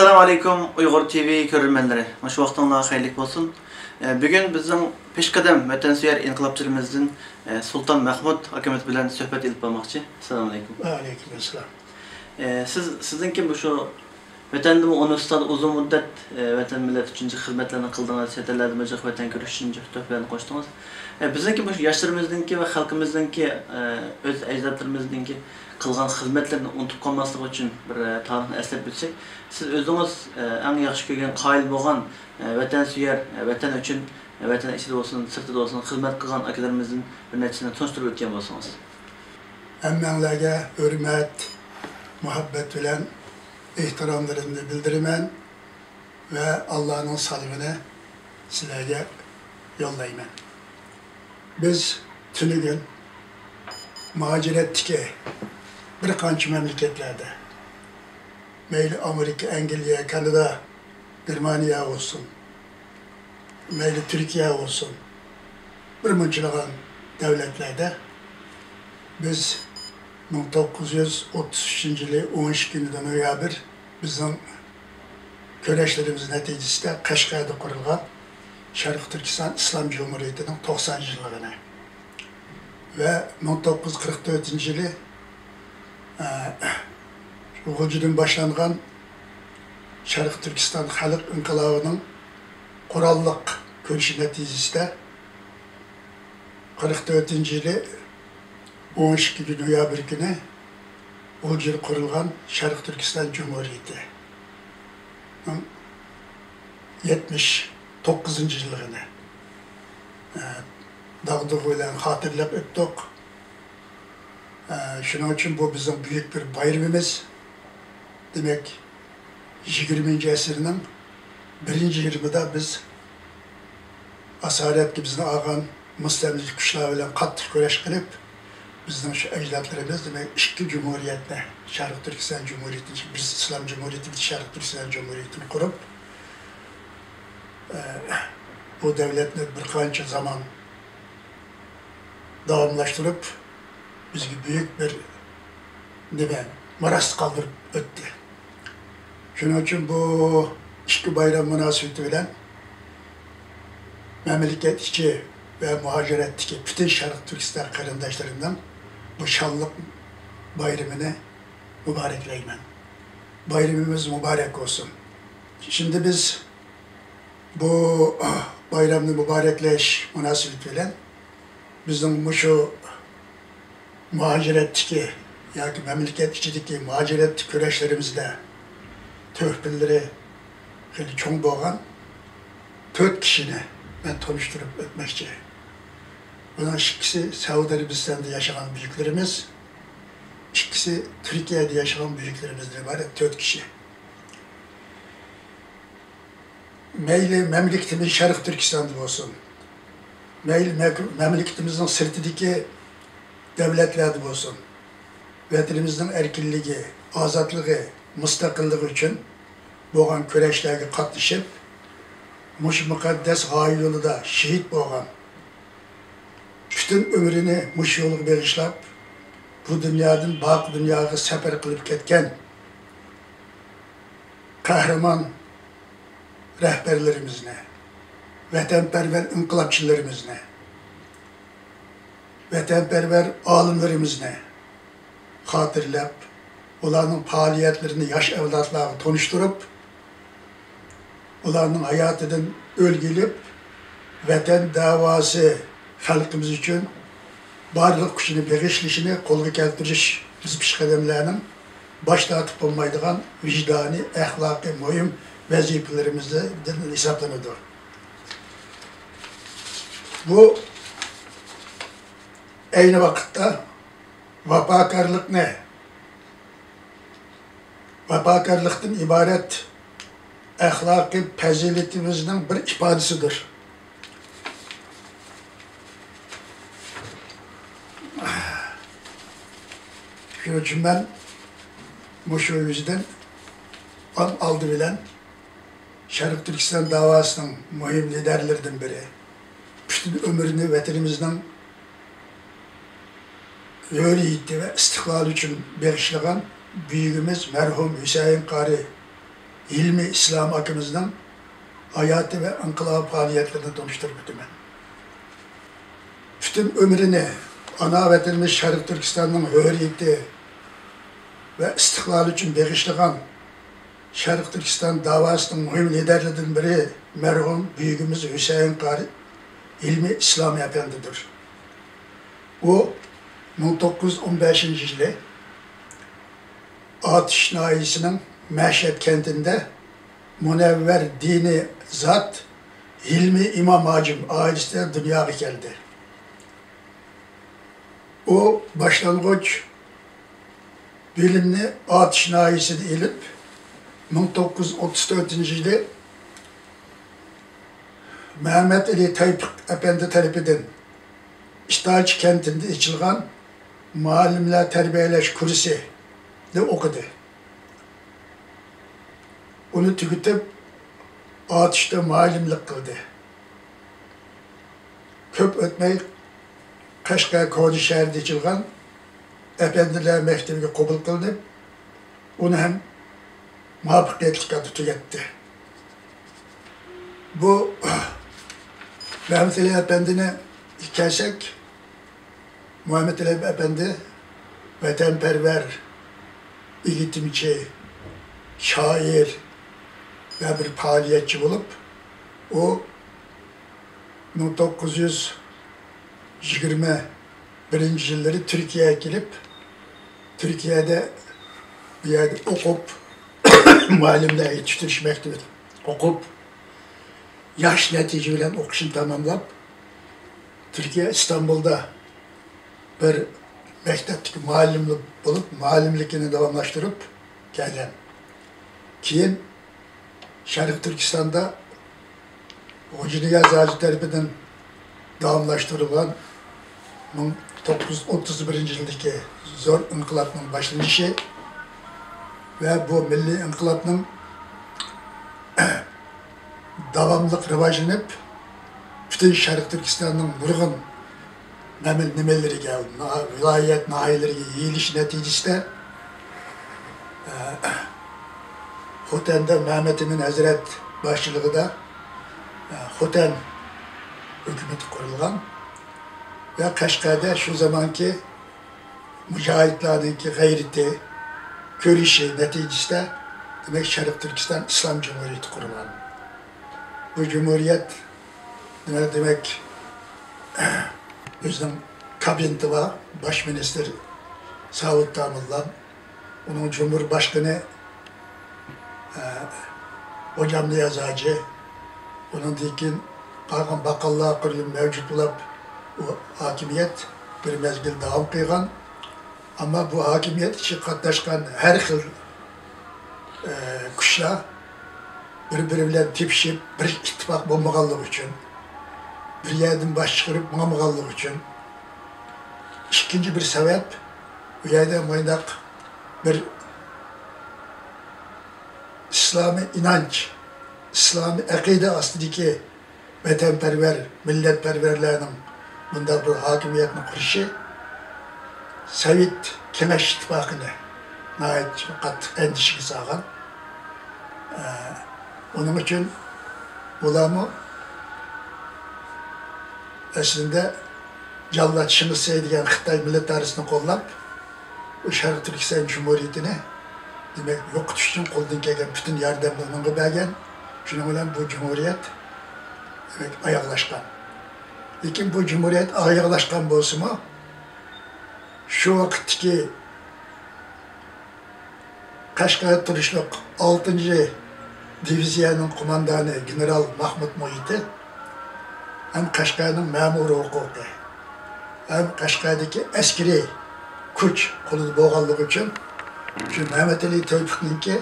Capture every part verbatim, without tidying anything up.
ئەسسالامۇ ئەلەيكۇم، ئۇيغۇر تىۋى كۆرۈرمەنلىرى. مۇشۇ ۋاقتىڭلار خەيرلىك بولسۇن. ئە، بۈگۈن بىزنىڭ پېشقەدەم ۋەتەنسۆيەر ئىنقىلابچىلىرىمىزدىن، ئە، سۇلتان مەھمۇد ئاكىمىز بىلەن سۆھبەت ئېلىپ بارماقچى. ئەسسالامۇ ئەلەيكۇم. ۋەئەلەيكۇم ئەسسالام. ئە، سىز، سىزنىڭكى مۇشۇ ۋەتەندىمۇ ئۇنىۋېرسىتېتتا ئۇزۇن مۇددەت، ئە، ۋەتەن مىللەت ئۈچۈن جىق خىزمەتلەرنى قىلدىڭىز، چەت ئەللەردىمۇ جىق ۋەتەن كۈرىشى ئۈچۈن جىق تۆھپىلەرنى قوشتىڭىز. ئە، بىزنىڭكى مۇشۇ ياشلىرىمىزنىڭكى ۋە خەلقىمىزنىڭكى، ئە، ئۆز ئەجدادلىرىمىزنىڭكى قىلغان خىزمەتلىرىنى ئۇنتۇپ قالماسلىقى ئۈچۈن بىر، ئە، تارىخنى ئەسلەپ ئۆتسەك، سىز ئۆزىڭىز، ئە، ئەڭ ياخشى كۆرگەن، قايىل بولغان، ئە، ۋەتەنسۆيەر، ئە، ۋەتەن ئۈچۈن، ئە، ۋەتەن ئىچىدە بولسۇن، سىرتىدا بولسۇن، خىزمەت قىلغان ئاكىلىرىمىزدىن بىر نەچچىسىنى تونۇشتۇرۇپ ئۆتكەن بولسىڭىز. ھەممەڭلارگە ھۆرمەت، مۇھەببەت بىلەن ئېھتىراملىرىمنى بىلدۈرىمەن ۋە ئاللانىڭ سالىمىنى سىلەرگە يوللايمەن. بىز تۈنۈگۈن مۇھاجىرەتتىكى بىر قانچە مەملىكەتلەردە، مەيلى ئامېرىكا، ئەنگلىيە، كانادا، گېرمانىيە بولسۇن، مەيلى تۈركىيە بولسۇن، بىر مۇنچىلىغان دۆلەتلەردە بىز مىڭ توققۇز يۈز ئوتتۇز ئۈچىنچى يىلى ئون ئىككىنچى نويابىر بىزنىڭ كۈرەشلىرىمىز نەتىجىسىدە قەشقەردە قۇرۇلغان شەرقىي تۈركىستان ئىسلام جۇمھۇرىيىتىنىڭ توقسان يىللىقىنى ۋە مىڭ توققۇز يۈز قىرىق تۆتىنچى يىلى، ئە، غۇلجىدىن باشلانغان شەرقىي تۈركىستان خەلق ئىنقىلابىنىڭ قوراللىق كۈرىشى نەتىجىسىدە قىرىق تۆتىنچى يىلى ئون ئىككىنچى نويابىر كۈنى غۇلجىدا قۇرۇلغان شەرقىي تۈركىستان جۇمھۇرىيىتىنىڭ يەتمىش توققۇزىنچى يىللىقىنى، ئە، داغدۇغا بىلەن خاتىرىلەپ ئۆتتۇق. ئە، شۇنىڭ ئۈچۈن بۇ بىزنىڭ بۈيۈك بىر بايرىمىمىز. دېمەك، يىگىرمىنچى ئەسىرنىڭ بىرىنچى يېرىمىدا بىز ئاسارەتكە بىزنى ئالغان مۇستەملىكە كۈچلەر بىلەن قاتتىق كۈرەش قىلىپ، بىزنىڭ شۇ ئەجدادلىرىمىز، دېمەك، ئىككى جۇمھۇرىيەتنى، شەرقىي تۈركىستان جۇمھۇرىيىتىنى، بىرسى ئىسلام جۇمھۇرىيىتى، بىرسى شەرقىي تۈركىستان جۇمھۇرىيىتىنى قۇرۇپ، ئە، بۇ دۆلەتنى بىر قانچە زامان داۋاملاشتۇرۇپ، بىزگە بۈيۈك بىر نېمە، مىراس قالدۇرۇپ ئۆتتى. شۇنىڭ ئۈچۈن بۇ ئىككى بايرام مۇناسىۋىتى بىلەن مەملىكەت ئىچى ۋە مۇھاجىرەتتىكى پۈتۈن شەرقىي تۈركىستان قېرىنداشلىرىمنىڭ بۇ شانلىق بايرىمىنى مۇبارەكلەيمەن. بايرىمىمىز مۇبارەك بولسۇن. شۇنداق بىز بۇ بايرامنى مۇبارەكلەش مۇناسىۋىتى بىلەن بىزنىڭ مۇشۇ مۇھاجىرەتتىكى ياكى مەملىكەت ئىچىدىكى مۇھاجىرەتتىكى كۈرەشلىرىمىزدە تۆھپىلىرى خېلى چوڭ بولغان تۆت كىشىنى مەن تونۇشتۇرۇپ ئۆتمەكچى. بۇنىڭ ئىككىسى سەئۇدى ئەرەبىستاندا ياشىغان بۈيۈكلىرىمىز، ئىككىسى تۈركىيەدە ياشىغان بۈيۈكلىرىمىزدىن ئىبارەت تۆت كىشى. مەيلى مەملىكىتىمىز شەرقىي تۈركىستاندا بولسۇن، مەيلى مەك-، مەملىكىتىمىزنىڭ سىرتىدىكى دۆلەتلەردە بولسۇن، ۋەتىنىمىزنىڭ ئەركىنلىكى، ئازادلىقى، مۇستەقىللىقى ئۈچۈن بولغان كۈرەشلەرگە قاتنىشىپ، مۇشۇ مۇقەددەس غايە يولىدا شېھىت بولغان، پۈتۈن ئۆمرىنى مۇشۇ يولغا بېغىشلاپ، بۇ دۇنيادىن باقى دۇنياغا سەپەر قىلىپ كەتكەن قەھرىمان رەھبەرلىرىمىزنى، ۋەتەنپەرۋەر ئىنقىلابچىلىرىمىزنى، ۋەتەنپەرۋەر ئالىملىرىمىزنى خاتىرىلەپ، ئۇلارنىڭ پائالىيەتلىرىنى ياش ئەۋلادلارغا تونۇشتۇرۇپ، ئۇلارنىڭ ھاياتىدىن ئۈلگە ئېلىپ، ۋەتەن دەۋاسى، خەلقىمىز ئۈچۈن بارلىق كۈچىنى بېغىشلىشىنى قولغا كەلتۈرۈش بىز پېشقەدەملەرنىڭ باش تارتىپ بولمايدىغان ۋىجدانىي، ئەخلاقىي مۇھىم ۋەزىپىلىرىمىزدىن ھېسابلىنىدۇ. بۇ ئەينى ۋاقىتتا ۋاپاكارلىقنى، ۋاپاكارلىقتىن ئىبارەت ئەخلاقىي پەزىلىتىمىزنىڭ بىر ئىپادىسىدۇر. شۇنىڭ ئۈچۈن مەن مۇشۇ يۈزىدىن ئەڭ ئالدى بىلەن شەرقىي تۈركىستان داۋاسىنىڭ مۇھىم لىدەرلىرىدىن بىرى، پۈتۈن ئۆمرىنى ۋەتىنىمىزنىڭ ھۆرىيىتى ۋە ئىستىقلالى ئۈچۈن بېغىشلىغان بۈيۈكىمىز مەرھۇم ھۈسەيىن قارى ھىلمىي ئىسلام ئاكىمىزنىڭ ھاياتى ۋە ئىنقىلاب پائالىيەتلىرىنى تونۇشتۇرۇپ ئۆتىمەن. پۈتۈن ئۆمرىنى ئانا ۋەتىنىمىز شەرقىي تۈركىستاننىڭ ھۆرىيىتى ۋە ئىستىقلالى ئۈچۈن بېغىشلىغان شەرقىي تۈركىستان داۋاسىنىڭ مۇھىم لىدەرلىرىدىن بىرى مەرھۇم بۈيۈكىمىز ھۈسەيىن قارى ھىلمىي ئىسلامى ئەپەندىدۇر. ئۇ مىڭ توققۇز يۈز ئون بەشىنچى يىلى ئاتۇش ناھىيەسىنىڭ مەشەد كەنتىندە مۇنەۋۋەر دىنىي زات ھىلمىي ئىمام ھاجىم ئائىلىسىدە دۇنياغا كەلدى. ئۇ باشلانغۇچ بىلىمنى ئاتۇش ناھىيەسىدە ئېلىپ، مىڭ توققۇز يۈز ئوتتۇز تۆتىنچى يىلى مەمەتئېلى تەۋپىق ئەپەندى تەرىپىدىن ئىتاچى كەنتىدە ئېچىلغان مۇئەللىملەر تەربىيەلەش كۇرسىدا ئوقۇدى. ئۇنى تۈگىتىپ، ئاتۇشتا مۇئەللىملىك قىلدى. كۆپ ئۆتمەي، قەشقەر كونا شەھىرىدە ئېچىلغان ئەپەندىلەر مەكتىپىگە قوبۇل قىلىنىپ، ئۇنى ھەم مۇۋەپپەقىيەتلىك ھالدا تۈگەتتى. بۇ مەمەتئېلى ئەپەندىنى كەلسەك، مۇھەممەتئېلى ئەپەندى ۋەتەنپەرۋەر، ئېگىتىمچى، شائىر ۋە بىر پائالىيەتچى بولۇپ، ئۇ مىڭ توققۇز يۈز يىگىرمە بىرىنچى يىللىرى تۈركىيەگە كېلىپ، تۈركىيەدە بۇ يەردە ئوقۇپ، مۇئەللىملەر يېتىشتۈرۈش مەكتىۋىدە ئوقۇپ، ياخشى نەتىجە بىلەن ئوقۇشىنى تاماملاپ، تۈركىيە ئىستانبۇلدا بىر مەكتەپتىكى مۇئەللىم بولۇپ، مۇئەللىملىكىنى داۋاملاشتۇرۇپ كەلگەن. كېيىن شەرقىي تۈركىستاندا خوجانىياز ھاجى تەرىپىدىن داۋاملاشتۇرۇلغان مىڭ توققۇز يۈز ئوتتۇز بىرىنچى يىلدىكى زور ئىنقىلاپنىڭ باشلىنىشى ۋە بۇ مىللىي ئىنقىلاپنىڭ داۋاملىق راۋاجلىنىپ، پۈتۈن شەرقىي تۈركىستاننىڭ نۇرغۇن نەمە-، نېمىلىرىگە، نا-، ۋىلايەت، ناھىيەلىرىگە يېيىلىشى نەتىجىسىدە، ئە، خوتەندە مەمەت ئىمىن ھەزرەت باشچىلىقىدا، ئە، خوتەن ھۆكۈمىتى قۇرۇلغان ۋە قەشقەردە شۇ زامانكى مۇجاھىدلارنىڭكى غەيرىتى، كۈرىشى نەتىجىسىدە، دېمەك، شەرقىي تۈركىستان ئىسلام جۇمھۇرىيىتى قۇرۇلغان. بۇ جۇمھۇرىيەت، دېمەك، دېمەك، ئۆزىنىڭ كابىنېتى بار، باش مىنىستىر ساۋۇت داموللا، ئۇنىڭ جۇمھۇر باشقىنى، ئە، غوجامنىياز ھاجى، ئۇنىڭدىن كېيىن قالغان باققانلار قۇرۇلۇمى مەۋجۇت بولۇپ، ئۇ ھاكىمىيەت بىر مەزگىل داۋام قىلغان. ئەمما بۇ ھاكىمىيەت ئىچىگە قاتناشقان ھەر خىل، ئە، كۈچلەر بىر-بىرى بىلەن تېپىشىپ، بىر ئىتتىپاق بولمىغانلىقى ئۈچۈن، بىر يەردىن باش چىقىرىپ ماڭمىغانلىقى ئۈچۈن، ئىككىنچى بىر سەۋەب، بۇ يەردە مۇنداق بىر ئىسلامىي ئىنانچ، ئىسلامىي ئەقىدە ئاستىدىكى ۋەتەنپەرۋەر، مىللەتپەرۋەرلەرنىڭ بۇنداق بىر ھاكىمىيەتنى قۇرۇشى سوۋېت كېڭەش ئىتتىپاقىنى ناھايىتى قاتتىق ئەندىشىگە سالغان. ئە، ئۇنىڭ ئۈچۈن ئۇلارمۇ ئەسلىدە جاللات شىڭسەي دېگەن خىتاي مىلىتارىستىنى قوللاپ، بۇ شەرقىي تۈركىستان جۇمھۇرىيىتىنى، دېمەك، يوقىتىش ئۈچۈن قولىدىن كەلگەن پۈتۈن ياردەمنى ئۇنىڭغا بەرگەن. شۇنىڭ بىلەن بۇ جۇمھۇرىيەت، دېمەك، ئاياغلاشقان. لېكىن بۇ جۇمھۇرىيەت ئاياغلاشقان بولسىمۇ، شۇ ۋاقىتتىكى قەشقەردە تۇرۇشلۇق ئالتىنچى دىۋىزىيەنىڭ قوماندانى گېنېرال ماخمۇت مۇھىتى ھەم قەشقەرنىڭ مەمۇرىي ھوقۇقى ھەم قەشقەردىكى ئەسكىرىي كۈچ قولىدا بولغانلىقى ئۈچۈن، شۇ مەمەتئېلى تەۋپىقنىڭكى،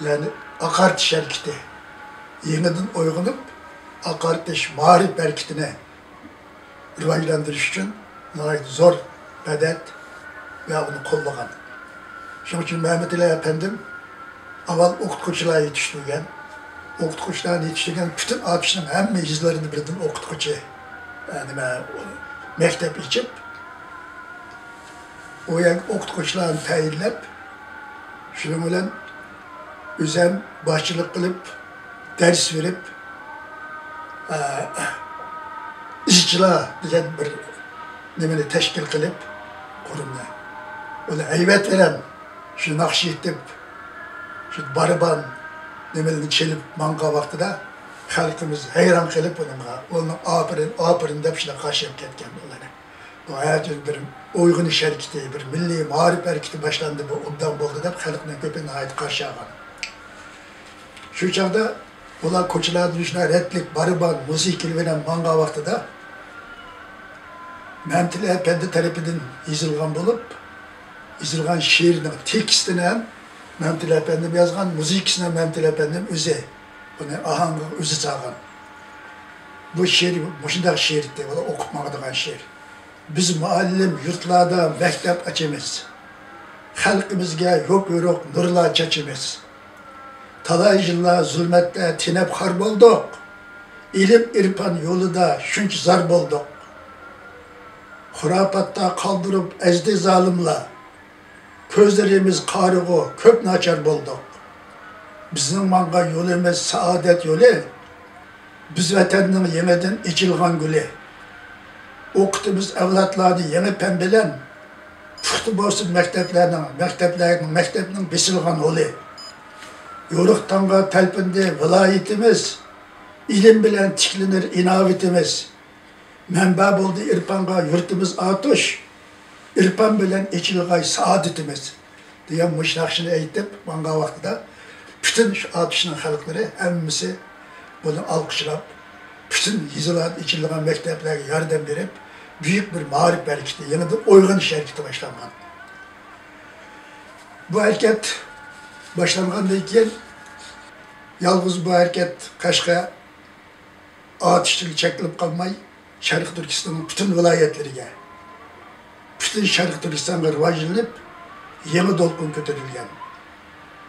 يەنى ئاقارتىش ھەرىكىتى، يېڭىدىن ئويغىنىپ، ئاقارتىش مائارىپ ھەرىكىتىنى راۋاجلاندۇرۇش ئۈچۈن ناھايىتى زور مەدەت ۋە ئۇنى قوللىغان. شۇنىڭ ئۈچۈن مەمەتئېلى ئەپەندىم ئاۋۋال ئوقۇتقۇچىلار يېتىشتۈرگەن. ئوقۇتقۇچىلارنى يېتىشتۈرگەن، پۈتۈن ئاتۇشنىڭ ھەممە يېزىلىرىدا بىردىن ئوقۇتقۇچى، ئە، نېمە، مەكتەپ ئېچىپ، ئۇ يەرگە ئوقۇتقۇچىلارنى تەيىنلەپ، شۇنىڭ بىلەن ئۆزەم باشچىلىق قىلىپ، دەرس بېرىپ، ئە، ئىزچىلا دېگەن بىر نېمىنى تەشكىل قىلىپ، قۇرۇمنى. ئۇنى ھەيۋەت بىلەن شۇ ناخشا ئېيتىپ، شۇ بارىبان نېمىلىرىنى چېلىپ ماڭغان ۋاقتىدا خەلقىمىز ھەيران قېلىپ ئۇنىڭغا، ئۇنىڭ ئاپىرىن، ئاپىرىن دەپ شۇنداق قارشى ئېلىپ كەتكەن ئۇلارنى. بۇ ھەر تۈرلۈك بىر ئويغىنىش ھەرىكىتى، بىر مىللىي مائارىپ ھەرىكىتى باشلاندى، بۇ ئوبدان بولدى دەپ خەلقنىڭ كۆپى ناھايىتى قارشى ئالغان. شۇ چاغدا ئۇلار كوچىلاردا شۇنداق رەتلىك بارىبان مۇزىكىلار بىلەن ماڭغان ۋاقتىدا مەمتىلى ئەپەندى تەرىپىدىن يېزىلغان بولۇپ، يېزىلغان شېئىرنىڭ تېكىستىنى ھەم مەمتىلى ئەپەندىم يازغان، مۇزىكىسىنى ھەم مەمتىلى ئەپەندىم ئۆزى، بۇنى ئاھاڭغا ئۆزى سالغان. بۇ شېئىر مۇشۇنداق شېئىر ئىدى، ئۇلار ئوقۇپ ماڭىدىغان شېئىر. بىز مۇئەللىم يۇرتلاردا مەكتەپ ئاچىمىز. خەلقىمىزگە يوپيورۇق نۇرلار چاچىمىز. تالاي يىللار زۇلمەتتە تېنەپ خار بولدۇق. ئىلىم ئىرپان يولىدا شۇنچە زار بولدۇق. خۇراپاتتا قالدۇرۇپ ئەزدى زالىملار. كۆزلىرىمىز قارىغۇ كۆپ ناچار بولدۇق. بىزنىڭ ماڭغان يولىمىز سائادەت يولى. بىز ۋەتەننىڭ يېڭىدىن ئېچىلغان گۈلى. ئوقۇتىمىز ئەۋلادلارنى يېڭى پەن بىلەن. پۇختا بولسۇن مەكتەپلەرنىڭ، مەكتەپلەرنىڭ، مەكتەپنىڭ بېسىلغان ھولى. يورۇق تاڭغا تەلپۈندى ۋىلايىتىمىز. ئىلىم بىلەن تىكلىنەر ئىناۋىتىمىز. مەنبە بولدى ئىرپانغا يۇرتىمىز ئاتۇش، ئىرپان بىلەن ئېچىلغاي سائادىتىمىز دېگەن مۇشۇ ناخشىنى ئېيتىپ ماڭغان ۋاقتىدا پۈتۈن شۇ ئاتۇشنىڭ خەلقلىرى ھەممىسى بۇنى ئالقىشلاپ، پۈتۈن يېزىلاردا ئېچىلغان مەكتەپلەرگە ياردەم بېرىپ، بۈيۈك بىر مائارىپ ھەرىكىتى، يېڭىدىن ئويغىنىش ھەرىكىتى باشلانغان. بۇ ھەرىكەت باشلانغاندىن كېيىن يالغۇز بۇ ھەرىكەت قەشقەر ئاتۇشتىلا چەكلىنىپ قالماي، شەرقىي تۈركىستاننىڭ پۈتۈن ۋىلايەتلىرىگە، پۈتۈن شەرقىي تۈركىستانغا راۋاجلىنىپ، يېڭى دولقۇن كۆتۈرۈلگەن.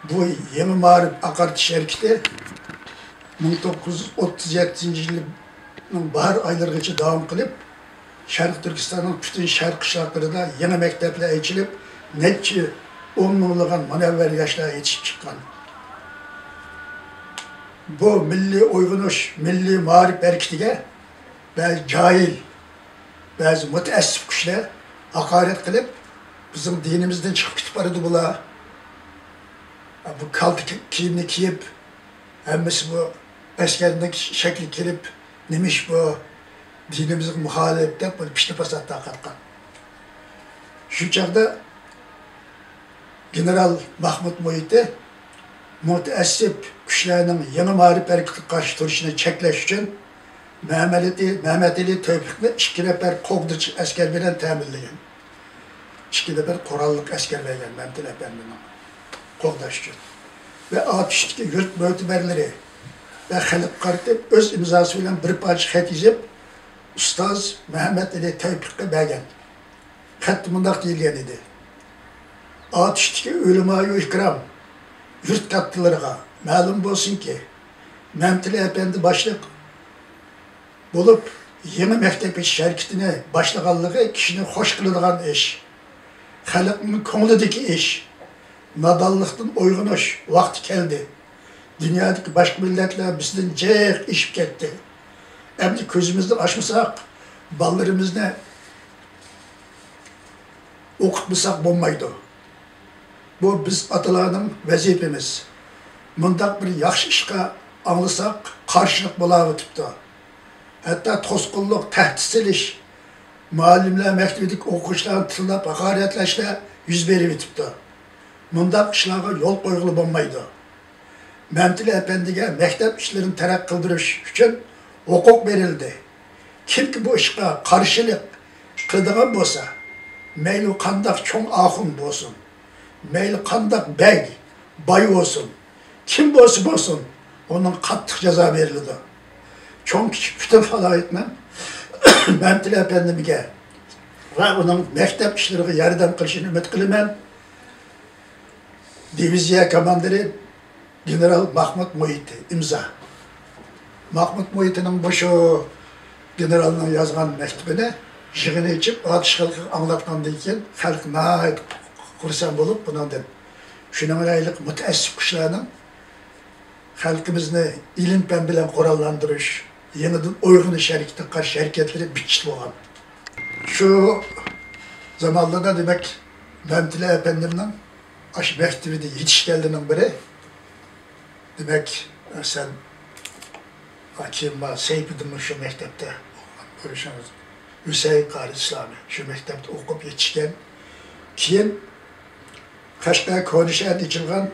بۇ يېڭى مائارىپ ئاقارتىش ھەرىكىتى مىڭ توققۇز يۈز ئوتتۇز يەتتىنچى يىلنىڭ باھار ئايلىرىغىچە داۋام قىلىپ، شەرقىي تۈركىستاننىڭ پۈتۈن شەرق قىشلاقلىرىدا يېڭى مەكتەپلەر ئېچىلىپ، نەچچە ئون مىڭلىغان مۇنەۋۋەر ياشلار يېتىشىپ چىققان. بۇ مىللىي ئويغىنىش، مىللىي مائارىپ ھەرىكىتىگە بەزى جاھىل، بەزى مۇتەئەسسىپ كۈچلەر ھاقارەت قىلىپ، بىزنىڭ دىنىمىزدىن چىقىپ كېتىپ بارىدۇ بۇلار. بۇ كالتە كىيىمنى كىيىپ، ھەممىسى بۇ ئەسكەرنىڭ شەكلى كېلىپ، نېمە ئىش بۇ؟ دىنىمىزغا مۇخالىپ دەپ، بۇنى پىتنە-پاسات تارقاتقان. شۇ چاغدا گېنېرال ماخمۇت مۇھىتى مۇتەئەسسىپ كۈچلەرنىڭ يېڭى مائارىپ ھەرىكىتىگە قارشى تۇرۇشىنى چەكلەش ئۈچۈن مەمەتئېلى، مەمەتئېلى تەۋپىقنى ئىككى نەپەر قوغدىچى ئەسكەر بىلەن تەمىنلىگەن. ئىككى نەپەر قوراللىق ئەسكەر بەرگەن مەمتىلى ئەپەندىنىڭ قوغداش ئۈچۈن. ۋە ئاتۇشتىكى يۇرت مۆتىبەرلىرى ۋە خەلققە قارىتىپ ئۆز ئىمزاسى بىلەن بىر پارچە خەت يېزىپ، ئۇستاز مەمەتئېلى تەۋپىققا بەرگەن. خەتتە مۇنداق دېيىلگەن ئىدى: ئاتۇشتىكى ئۆلىمايۇ ئىكرام، يۇرت كاتتىلىرىغا مەلۇم بولسۇنكى، مەمتىلى ئەپەندى باشلىق بولۇپ، يېڭى مەكتەپ ئېچىش ھەرىكىتىنى باشلىغانلىقى كىشىنى خوش قىلىدىغان ئىش. خەلقنىڭ كۆڭلىدىكى ئىش. نادانلىقتىن ئويغىنىش ۋاقتى كەلدى. دۇنيادىكى باشقا مىللەتلەر بىزدىن جىق ئېشىپ كەتتى. ئەمدى كۆزىمىزنى ئاچمىساق، بالىلىرىمىزنى ئوقۇتمىساق بولمايدۇ. بۇ بىز ئاتىلارنىڭ ۋەزىپىمىز. مۇنداق بىر ياخشى ئىشقا ئاڭلىساق، قارشىلىق بولاۋېتىپتۇ. ھەتتا توسقۇنلۇق، تەھدىت سېلىش، مۇئەللىملەر مەكتىۋىدىكى ئوقۇغۇچىلارنى تىللاپ ھاقارەتلەشلەر يۈز بېرىۋېتىپتۇ. مۇنداق ئىشلارغا يول قويغىلى بولمايدۇ. مەمتىلى ئەپەندىگە مەكتەپ ئىشلىرىنى تەرەققىي قىلدۇرۇش ئۈچۈن ھوقۇق بېرىلدى. كىمكى بۇ ئىشقا قارشىلىق قىلىدىغان بولسا، مەيلى قانداق چوڭ ئاخۇن بولسۇن، مەيلى قانداق بەگ، باي بولسۇن، كىم بولسا بولسۇن، ئۇنىڭ قاتتىق جازا بېرىلىدۇ. چوڭ كىچىك پۈتۈن خالايىقنىڭ مەمتىلى ئەپەندىمگە ۋە ئۇنىڭ مەكتەپ ئىشلىرىغا ياردەم قىلىشىنى ئۈمىد قىلىمەن. دىۋىزىيە كاماندىرى گېنېرال ماخمۇت مۇھىتى، ئىمزا. ماخمۇت مۇھىتىنىڭ مۇشۇ گېنېرالنىڭ يازغان مەكتۇبىنى يىغىن ئېچىپ، ئاتۇش خەلقىگە ئاڭلاتقاندىن كېيىن، خەلق ناھايىتى خۇرسەن بولۇپ بۇنىڭدىن. شۇنىڭ بىلەن مۇتەئەسسىپ كۈچلەرنىڭ خەلقىمىزنى ئىلىم-پەن بىلەن قوراللاندۇرۇش، يېڭىدىن ئويغىنىش ھەرىكىتىگە قارشى ھەرىكەتلىرى بىر چېتى بولغان. شۇ زامانلاردا، دېمەك، مەمتىلى ئەپەندىمنىڭ ئاشۇ مەكتىۋىدە يېتىشكەنلىرىنىڭ بىرى، دېمەك، سەن، كېيىن ما سەيپىدىنمۇ شۇ مەكتەپتە ئوقۇغان، كۆرۈشىڭىز، ھۈسەيىن قارى ئىسلامى شۇ مەكتەپتە ئوقۇپ يېتىشكەن. كېيىن قەشقەر كونا شەھەردە ئېچىلغان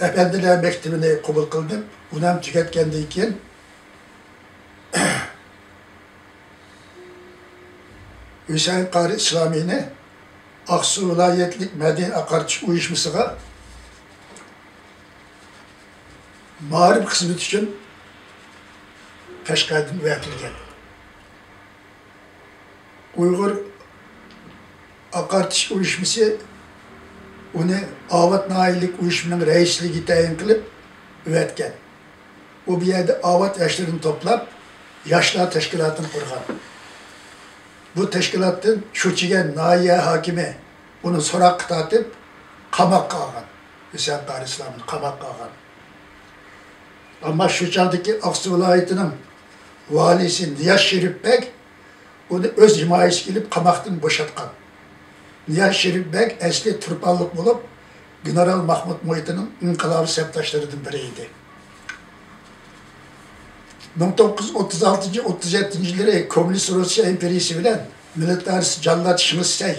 ئەپەندىلەر مەكتىۋىنى قوبۇل قىلدىم. ئۇنى ھەم تۈگەتكەندىن كېيىن، ھۈسەيىن قارى ئىسلامىينى ئاقسۇ ۋىلايەتلىك مەدەنىيەت ئاقارتىش ئۇيۇشمىسىغا مائارىپ خىزمىتى ئۈچۈن قەشقەردىن ئەۋەتىلگەن. ئۇيغۇر ئاقارتىش ئۇيۇشمىسى ئۇنى ئاۋات ناھىيەلىك ئۇيۇشمىنىڭ رەئىسلىكىگە تەيىن قىلىپ ئەۋەتكەن. ئۇ بۇ يەردە ئاۋات ياشلىرىنى توپلاپ، ياشلار تەشكىلاتىنى قۇرغان. بۇ تەشكىلاتتىن شۇچىگەن ناھىيە ھاكىمى ئۇنى سوراققا تارتىپ، قاماققا ئالغان. ھۈسەن قارى ئىسلامنى قاماققا ئالغان. ئەمما شۇ چاغدىكى ئاقسۇ ۋىلايىتىنىڭ ۋالىيسى نىياز شېرىپ بەگ ئۇنى ئۆز ھىمايىسىگە ئېلىپ، قاماقتىن بوشاتقان. نىياز شېرىپ بەگ ئەسلى تۇرپانلىق بولۇپ، گېنېرال ماخمۇت مۇھىتىنىڭ ئىنقىلابىي سەپداشلىرىدىن بىرى ئىدى. مىڭ توققۇز يۈز ئوتتۇز ئالتىنچى، ئوتتۇز يەتتىنچى يىللىرى كوممۇنىست روسىيە ئىمپېرىيىسى بىلەن مىلىتارىست جاللات شىڭ شىسەي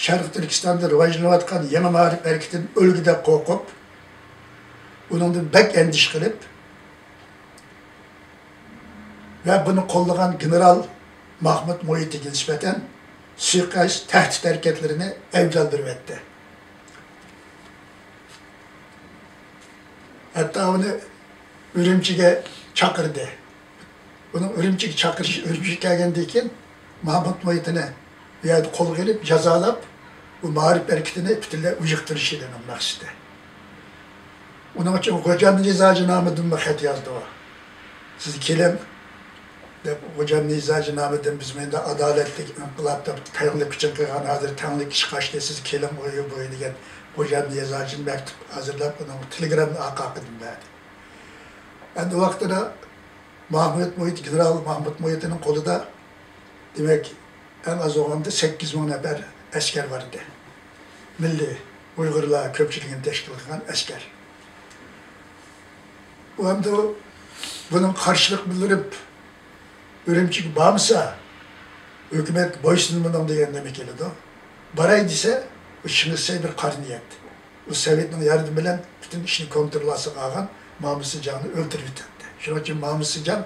شەرقىي تۈركىستاندا راۋاجلىنىۋاتقان يېڭى مائارىپ ھەرىكىتىدىن ئۆلگۈدەك قورقۇپ، ئۇنىڭدىن بەك ئەندىشە قىلىپ، ۋە بۇنى قوللىغان گېنېرال ماخمۇت مۇھىتىگە نىسبەتەن سۇيىقەست، تەھدىت ھەرىكەتلىرىنى ئەۋج ئالدۇرۇۋەتتى. ھەتتا ئۇنى ئۈرۈمچىگە چاقىردى. ئۇنىڭ ئۈرۈمچىگە چاقىرىشى، ئۈرۈمچىگە كەلگەندىن كېيىن، ماخمۇت مۇھىتىنى بۇ يەردە قولغا ئېلىپ، جازالاپ، بۇ مائارىپ ھەرىكىتىنى پۈتۈنلەي ئۇيۇقتۇرۇش ئىدى ئۇنىڭ مەقسىتى. ئۇنىڭ ئۈچۈن غوجام نىزاجى نامىدىنمۇ خەت يازدى ئۇ. سىز كېلىڭ، دەپ، غوجام نىزاجى نامىدىن، بىز مۇنداق ئادالەتلىك ئىنقىلاب دەپ تەڭلىك ئۈچۈن قىلغان، ھازىر تەڭلىك ئىش قاچتى، سىز كېلىڭ ئۇيغۇر بويى دېگەن غوجام نىزاجى مەكتۇپ ھازىرلاپ، ئۇنىڭ تېلېگرامنى ئارقا ئارقىدىن بەردى. ئەمدى ۋاقتىدا ماخمۇت مۇھىت، گېنېرال ماخمۇت مۇھىتىنىڭ قولىدا، دېمەك، ئەڭ ئاز بولغاندا سەككىز مىڭ نەپەر ئەسكەر بار ئىدى. مىللىي ئۇيغۇرلار كۆپچىلىكىنى تەشكىل قىلغان ئەسكەر. ئۇ ئەمدى بۇنىڭ قارشىلىق بىلدۈرۈپ، ئۈرۈمچىگە بارمىسا، ھۆكۈمەتكە بويسۇنمىدىڭ دېگەن نېمە كېلىدۇ. باراي دېسە، بۇ شىڭ شىسەي بىر قارا نىيەت. ئۇ سوۋېتنىڭ ياردىمى بىلەن پۈتۈن ئىشنى كونترول ئاستىغا ئالغان، مامۇسى جاڭنى ئۆلتۈرۈۋېتەتتى. شۇنىڭ ئۈچۈن مامۇسى جاڭ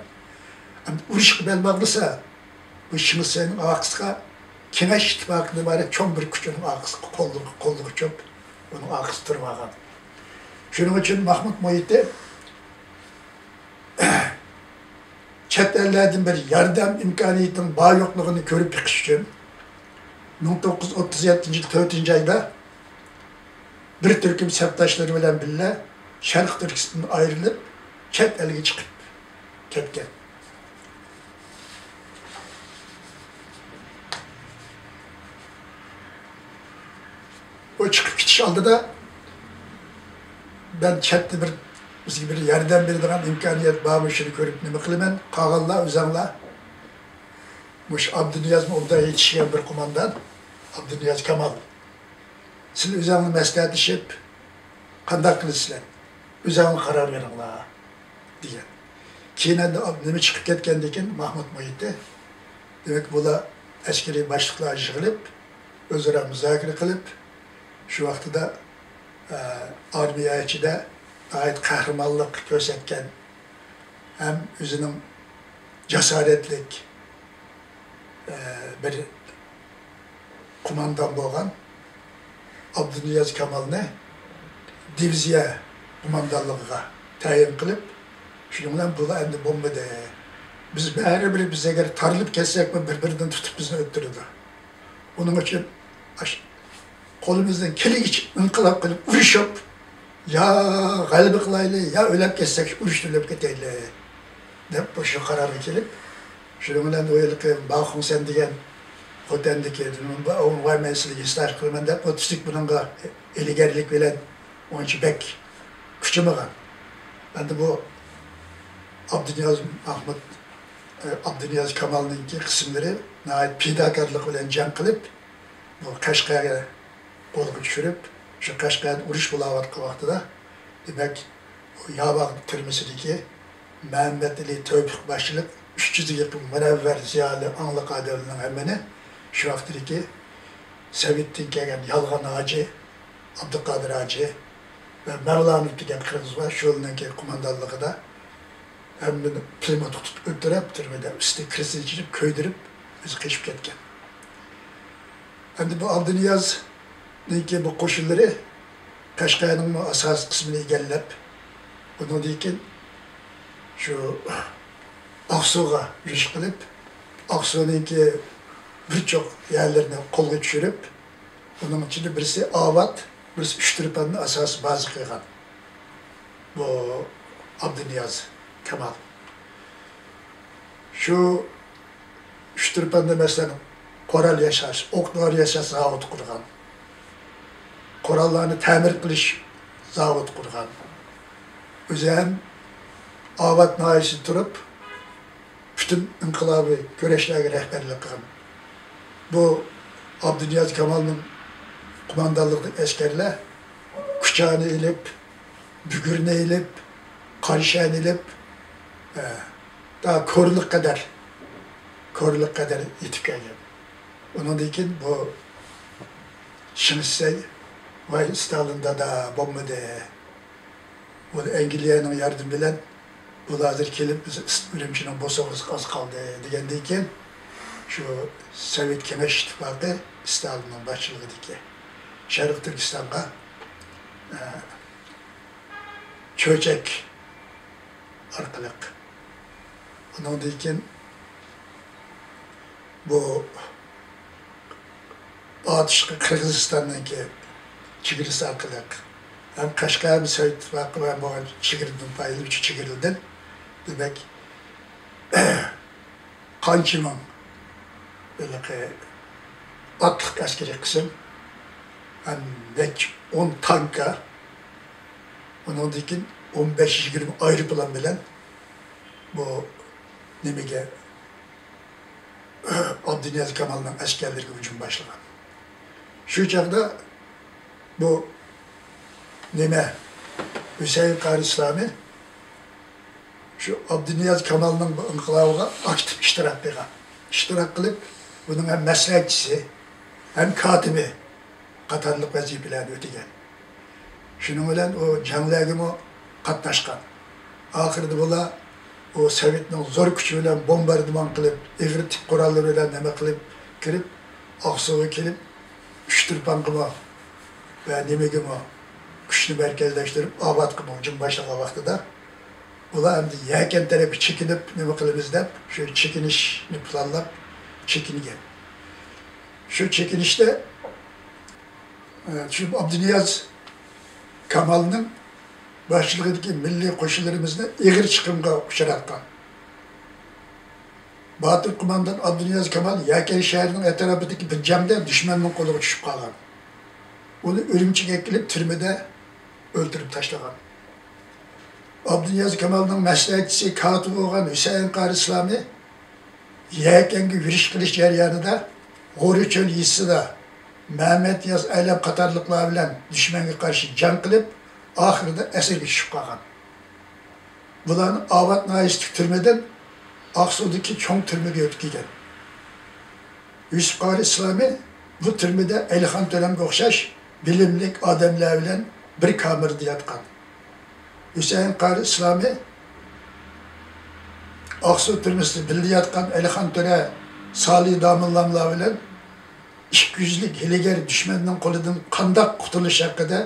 ئەمدى ئۇرۇشقا بەل باغلىسا، بۇ شىڭ شىسەينىڭ ئارقىسىغا، كېڭەش ئىتتىپاقىدىن ئىبارەت چوڭ بىر كۈچ ئۇنىڭ ئارقىسىغا، قوللىغا، قوللىغا چوپ، ئۇنىڭ ئارقىسىغا تۇرۇۋالغان. شۇنىڭ ئۈچۈن ماخمۇت مۇھىتى چەت ئەللەردىن بىر ياردەم ئىمكانىيىتىنىڭ بار يوقلۇقىنى كۆرۈپ بېقىش ئۈچۈن، مىڭ توققۇز يۈز ئوتتۇز يەتتىنچى يىل تۆتىنچى ئايدا بىر تۈركۈم سەپداشلىرى بىلەن بىللە شەرقىي تۈركىستاندىن ئايرىلىپ، چەت ئەلگە چىقىپ كەتكەن. ئۇ چىقىپ كېتىش ئالدىدا، مەن چەتتە بىر، بىزگە بىر ياردەم بېرىدىغان ئىمكانىيەت بارمۇ، شۇنى كۆرۈپ نېمە قىلىمەن، قالغانلار ئۆزەڭلار. مۇشۇ ئابدۇنىيازمۇ ئوبدان يېتىشكەن بىر قوماندان، ئابدۇنىياز كامال. سىلەر ئۆزەڭلار مەسلىھەتلىشىپ، قانداق قىلىسىلەر؟ ئۆزەڭلار قارار بېرىڭلار، دېگەن. كېيىن ئەمدى نېمە چىقىپ كەتكەندىكىن، ماھمۇت مۇھىتى، دېمەك، بۇلار ئەسكىرىي باشلىقلار يىغىلىپ، ئۆزئارا مۇزاكىرە قىلىپ، شۇ ۋاقتىدا، ئە، ئارمىيە ئىچىدە ناھايىتى قەھرىمانلىق كۆرسەتكەن ھەم ئۆزىنىڭ جاسارەتلىك، ئە، بىر قوماندان بولغان ئابدۇنىياز كامالنى دىۋىزىيە قوماندانلىقىغا تەيىن قىلىپ، شۇنىڭ بىلەن بۇلار ئەمدى بولمىدى. بىز بەرىبىر، بىز ئەگەر تارىلىپ كەتسەكمۇ، بىر-بىرىدىن تۇتۇپ بىزنى ئۆلتۈرىدۇ. ئۇنىڭ ئۈچۈن ئاش-، قولىمىزدىن كېلىگىچە ئىنقىلاب قىلىپ ئۇرۇشۇپ، يا غەلىبە قىلايلى، يا ئۆلۈپ كەتسەك، ئۇرۇشتا ئۆلۈپ كېتەيلى، دەپ مۇشۇ قارارغا كېلىپ، شۇنىڭ بىلەن ئۇ ھېلىقى باخۇڭسەن دېگەن خوتەندىكى، ۋاي، مەن سىلىگە ھېسداش قىلىمەن دەپ، ئۇ تۈزۈك بۇنىڭغا ھىيلىگەرلىك بىلەن ئۇنچە بەك كۈچىمىغان. ئەمدى بۇ ئابدۇنىياز مەھمۇت، ئابدۇنىياز كامالنىڭكى قىسىملىرى ناھايىتى پىداكارلىق بىلەن جەڭ قىلىپ، بۇ قەشقەرگە قولغا چۈشۈرۈپ، شۇ قەشقەردە ئۇرۇش بولاۋاتقان ۋاقتىدا، دېمەك، ياۋاغ تۈرمىسىدىكى مەمەتئېلى تەۋپىق باشچىلىق ئۈچ يۈزگە يېقىن مۇنەۋۋەر، زىيالىي، ئاڭلىق ئادەملەرنىڭ ھەممىنى شۇ ۋاقىتتىكى سوۋېتتىن كەلگەن يالغان ھاجى، ئابدۇقادىر ھاجى ۋە مەۋلانوف دېگەن قىرغىز بار، شۇلارنىڭكى قوماندانلىقىدا ھەممىنى پۇلىمۇت تۇتۇپ ئۆلتۈرۈپ، تۈرمىدە ئۈستى كىرسىن چىرىپ، كۆيدۈرۈپ، ئۆزى قېچىپ كەتكەن. ئەمدى بۇ ئابدۇنىيازنىڭكى بۇ قوشۇنلىرى قەشقەرنىڭمۇ ئاساسىي قىسمىنى ئىگىلەپ، ئۇنىڭدىن كېيىن شۇ ئاقسۇغا يۈرۈش قىلىپ، ئاقسۇنىڭكى بىر چوق يەرلىرىنى قولغا چۈشۈرۈپ، ئۇنىڭ ئىچىدە بىرسى ئاۋات، بىرسى ئۇچتۇرپاننى ئاساسىي بازا قىلغان بۇ ئابدۇنىياز كامال. شۇ ئۇچتۇرپاندا، مەسىلەن، قورال ياساش، ئوق دورا ياساش زاۋۇتى قۇرغان. قوراللارنى تەمىر قىلىش زاۋۇتى قۇرغان. ئۆزى ھەم ئاۋات ناھىيەسىدە تۇرۇپ، پۈتۈن ئىنقىلابىي كۈرەشلەرگە رەھبەرلىك قىلغان. بۇ ئابدۇنىياز كامالنىڭ قوماندانلىقىدىكى ئەسكەرلەر كۇچانى ئېلىپ، بۈگۈرنى ئېلىپ، قارىشەنى ئېلىپ، ئە، تا كورلىغا قەدەر، كورلىغا قەدەر يېتىپ كەلگەن. ئۇنىڭدىن كېيىن بۇ شېڭ شىسەي، ۋاي، ستالىن دادا بولمىدى. بۇ ئەنگلىيەنىڭ ياردىمى بىلەن بۇلار ھازىر كېلىپ، بىز ئۈرۈمچىنىڭ بوسۇغىسىغا ئاز قالدى دېگەندىن كېيىن، شۇ سوۋېت كېڭەش ئىتتىپاقى ستالىننىڭ باشچىلىقىدىكى شەرقىي تۈركىستانغا، ئە، چۆچەك ئارقىلىق، ئۇنىڭدىن كېيىن بۇ ئاتۇشقا قىرغىزىستاننىڭكى چېگرىسى ئارقىلىق ھەم قەشقەر سوۋېت ئىتتىپاقى بىلەن بولغان چېگرىدىن پايدىلىنىپ، شۇ چېگرىدىن، دېمەك، قانچە مىڭ ھېلىقى ئاتلىق ئەسكىرىي قىسىم ھەم نەچچە ئون تانكا، ئۇنىڭدىن كېيىن ئون بەش يىگىرمە ئايروپىلان بىلەن بۇ نېمىگە، ئابدۇنىياز كامالنىڭ ئەسكەرلىرىگە ھۇجۇم باشلىغان. شۇ چاغدا بۇ نېمە، ھۈسەيىن قارى ئىسلامى شۇ ئابدۇنىياز كامالنىڭ بۇ ئىنقىلابىغا ئاكتىپ ئىشتىراك قىلغان. ئىشتىراك قىلىپ، بۇنىڭ ھەم مەسلىھەتچىسى، ھەم كاتىپى قاتارلىق ۋەزىپىلەرنى ئۆتىگەن. شۇنىڭ بىلەن ئۇ جەڭلەرگىمۇ قاتناشقان. ئاخىرىدا بۇلار ئۇ سوۋېتنىڭ زور كۈچى بىلەن بومباردىمان قىلىپ، ئېغىر تىك قوراللىرى بىلەن نېمە قىلىپ كىرىپ، ئاقسۇغا كېلىپ، ئۇچتۇرپانغىمۇ ۋە نېمىگىمۇ كۈچنى مەركەزلەشتۈرۈپ، ئاۋاتقىمۇ ھۇجۇم باشلىغان ۋاقتىدا، ئۇلار ئەمدى يەكەن تەرەپكە چېكىنىپ، نېمە قىلىمىز دەپ، شۇ چېكىنىشنى پىلانلاپ چېكىنگەن. شۇ چېكىنىشتە، ئە، شۇ ئابدۇنىياز كامالنىڭ باشچىلىقىدىكى مىللىي قوشۇنلىرىمىزنى ئېغىر چىقىمغا ئۇچراتقان. باتۇر قوماندان ئابدۇنىياز كامال يەكەن شەھىرىنىڭ ئەتراپىدىكى بىر جەڭدە دۈشمەننىڭ قولىغا چۈشۈپ قالغان. ئۇنى ئۈرۈمچىگە ئەكېلىپ، تۈرمىدە ئۆلتۈرۈپ تاشلىغان. ئابدۇنىياز كامالنىڭ مەسلىھەتچىسى، كاتىپى بولغان ھۈسەيىن قارى ئىسلامى يەكەنگە يۈرۈش قىلىش جەريانىدا غورىچۆل يېزىسىدا مەمەتنىياز ئەلەم قاتارلىقلار بىلەن دۈشمەنگە قارشى جەڭ قىلىپ، ئاخىرىدا ئەسىرگە چۈشۈپ قالغان. بۇلارنى ئاۋات ناھىيەسىدىكى تۈرمىدىن ئاقسۇدىكى چوڭ تۈرمىگە يۆتكىگەن. يۈسۈپ قارى ئىسلامى بۇ تۈرمىدە ئەلىخان تۆرەمگە ئوخشاش بىلىملىك ئادەملەر بىلەن بىر كامېردا ياتقان. ھۈسەيىن قارى ئىسلامى ئاقسۇ تۈرمىسىدە بىللە ياتقان ئەلىخان تۆرە، سالى داموللاملار بىلەن ئىككى يۈزلۈك ھىيلىگەر دۈشمەننىڭ قولىدىن قانداق قۇتۇلۇش ھەققىدە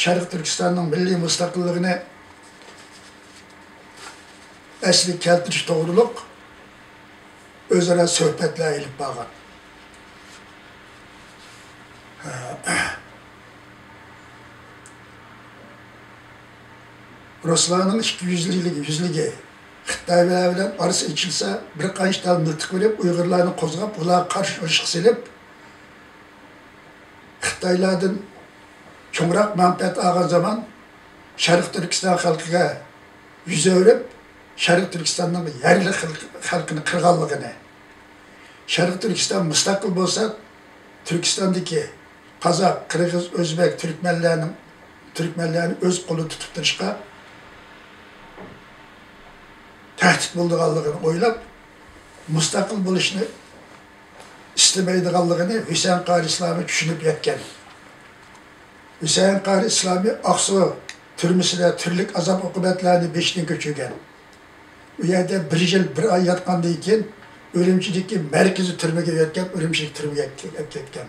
شەرقىي تۈركىستاننىڭ مىللىي مۇستەقىللىقىنى ئەسلىگە كەلتۈرۈش توغرۇلۇق ئۆزئارا سۆھبەتلەر ئېلىپ بارغان. رۇسلارنىڭ ئىككى يۈزلۈكلۈكى، يۈزلۈكى خىتايلار بىلەن ئارىسى ئېچىلسا، بىر قانچە تال مىلتىق بېرىپ، ئۇيغۇرلارنى قوزغاپ، ئۇلارغا قارشى ئۇرۇشقا سېلىپ، خىتايلاردىن چوڭراق مەنپەئەت ئالغان زامان شەرقىي تۈركىستان خەلقىگە يۈز ئۆرۈپ، شەرقىي تۈركىستاننىڭ يەرلىك خەلق-، خەلقىنى قىرغانلىقىنى، شەرقىي تۈركىستان مۇستەقىل بولسا، تۈركىستاندىكى قازاق، قىرغىز، ئۆزبەك، تۈركمەنلەرنىڭ، تۈركمەنلەرنى ئۆز قولىدا تۇتۇپ تۇرۇشقا تەھدىت بولىدىغانلىقىنى ئويلاپ، مۇستەقىل بولۇشنى ئىستىمەيدىغانلىقىنى ھۈسەيىن قارى ئىسلامى چۈشىنىپ يەتكەن. ھۈسەيىن قارى ئىسلامى ئاقسۇ تۈرمىسىدە تۈرلۈك ئازاب-ئوقۇبەتلەرنى بېشىدىن كەچۈرگەن. ئۇ يەردە بىر يىل، بىر ئاي ياتقاندىن كېيىن، ئۈرۈمچىدىكى مەركىزىي تۈرمىگە يۆتكەپ، ئۈرۈمچىدىكى تۈرمىگە ئەكېلىپ كەتكەن.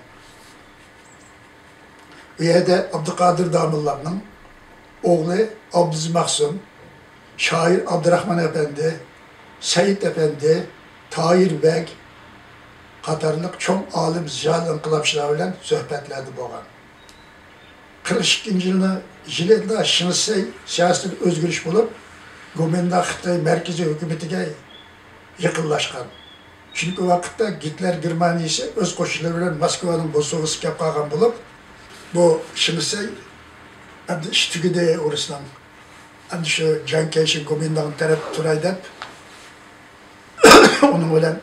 ئۇ يەردە ئابدۇقادىر داموللامنىڭ ئوغلى ئابدۇزىز مەخسۇم، شائىر ئابدۇراخمان ئەپەندى، سەئىد ئەپەندى، تاھىر بەگ قاتارلىق چوڭ ئالىم، زىيالىي ئىنقىلابچىلار بىلەن سۆھبەتلەردە بولغان. قىرىق ئىككىنچى يىلىنىڭ يىلىدا شىڭسەي سىياسىتىدە ئۆزگىرىش بولۇپ، گومىنداڭ خىتاي مەركىزىي ھۆكۈمىتىگە يېقىنلاشقان. چۈنكى ئۇ ۋاقىتتا گىتلەر گېرمانىيىسى ئۆز قوشۇنلىرى بىلەن موسكۋانىڭ بوسۇغىسىغا كەپ قالغان بولۇپ، بۇ شىڭسەي ئەمدى ئىش تۈگىدى ئورۇسنىڭ، ئەمدى شۇ جياڭ كەيشى گومىنداڭ تەرەپ تۇراي دەپ، ئۇنىڭ بىلەن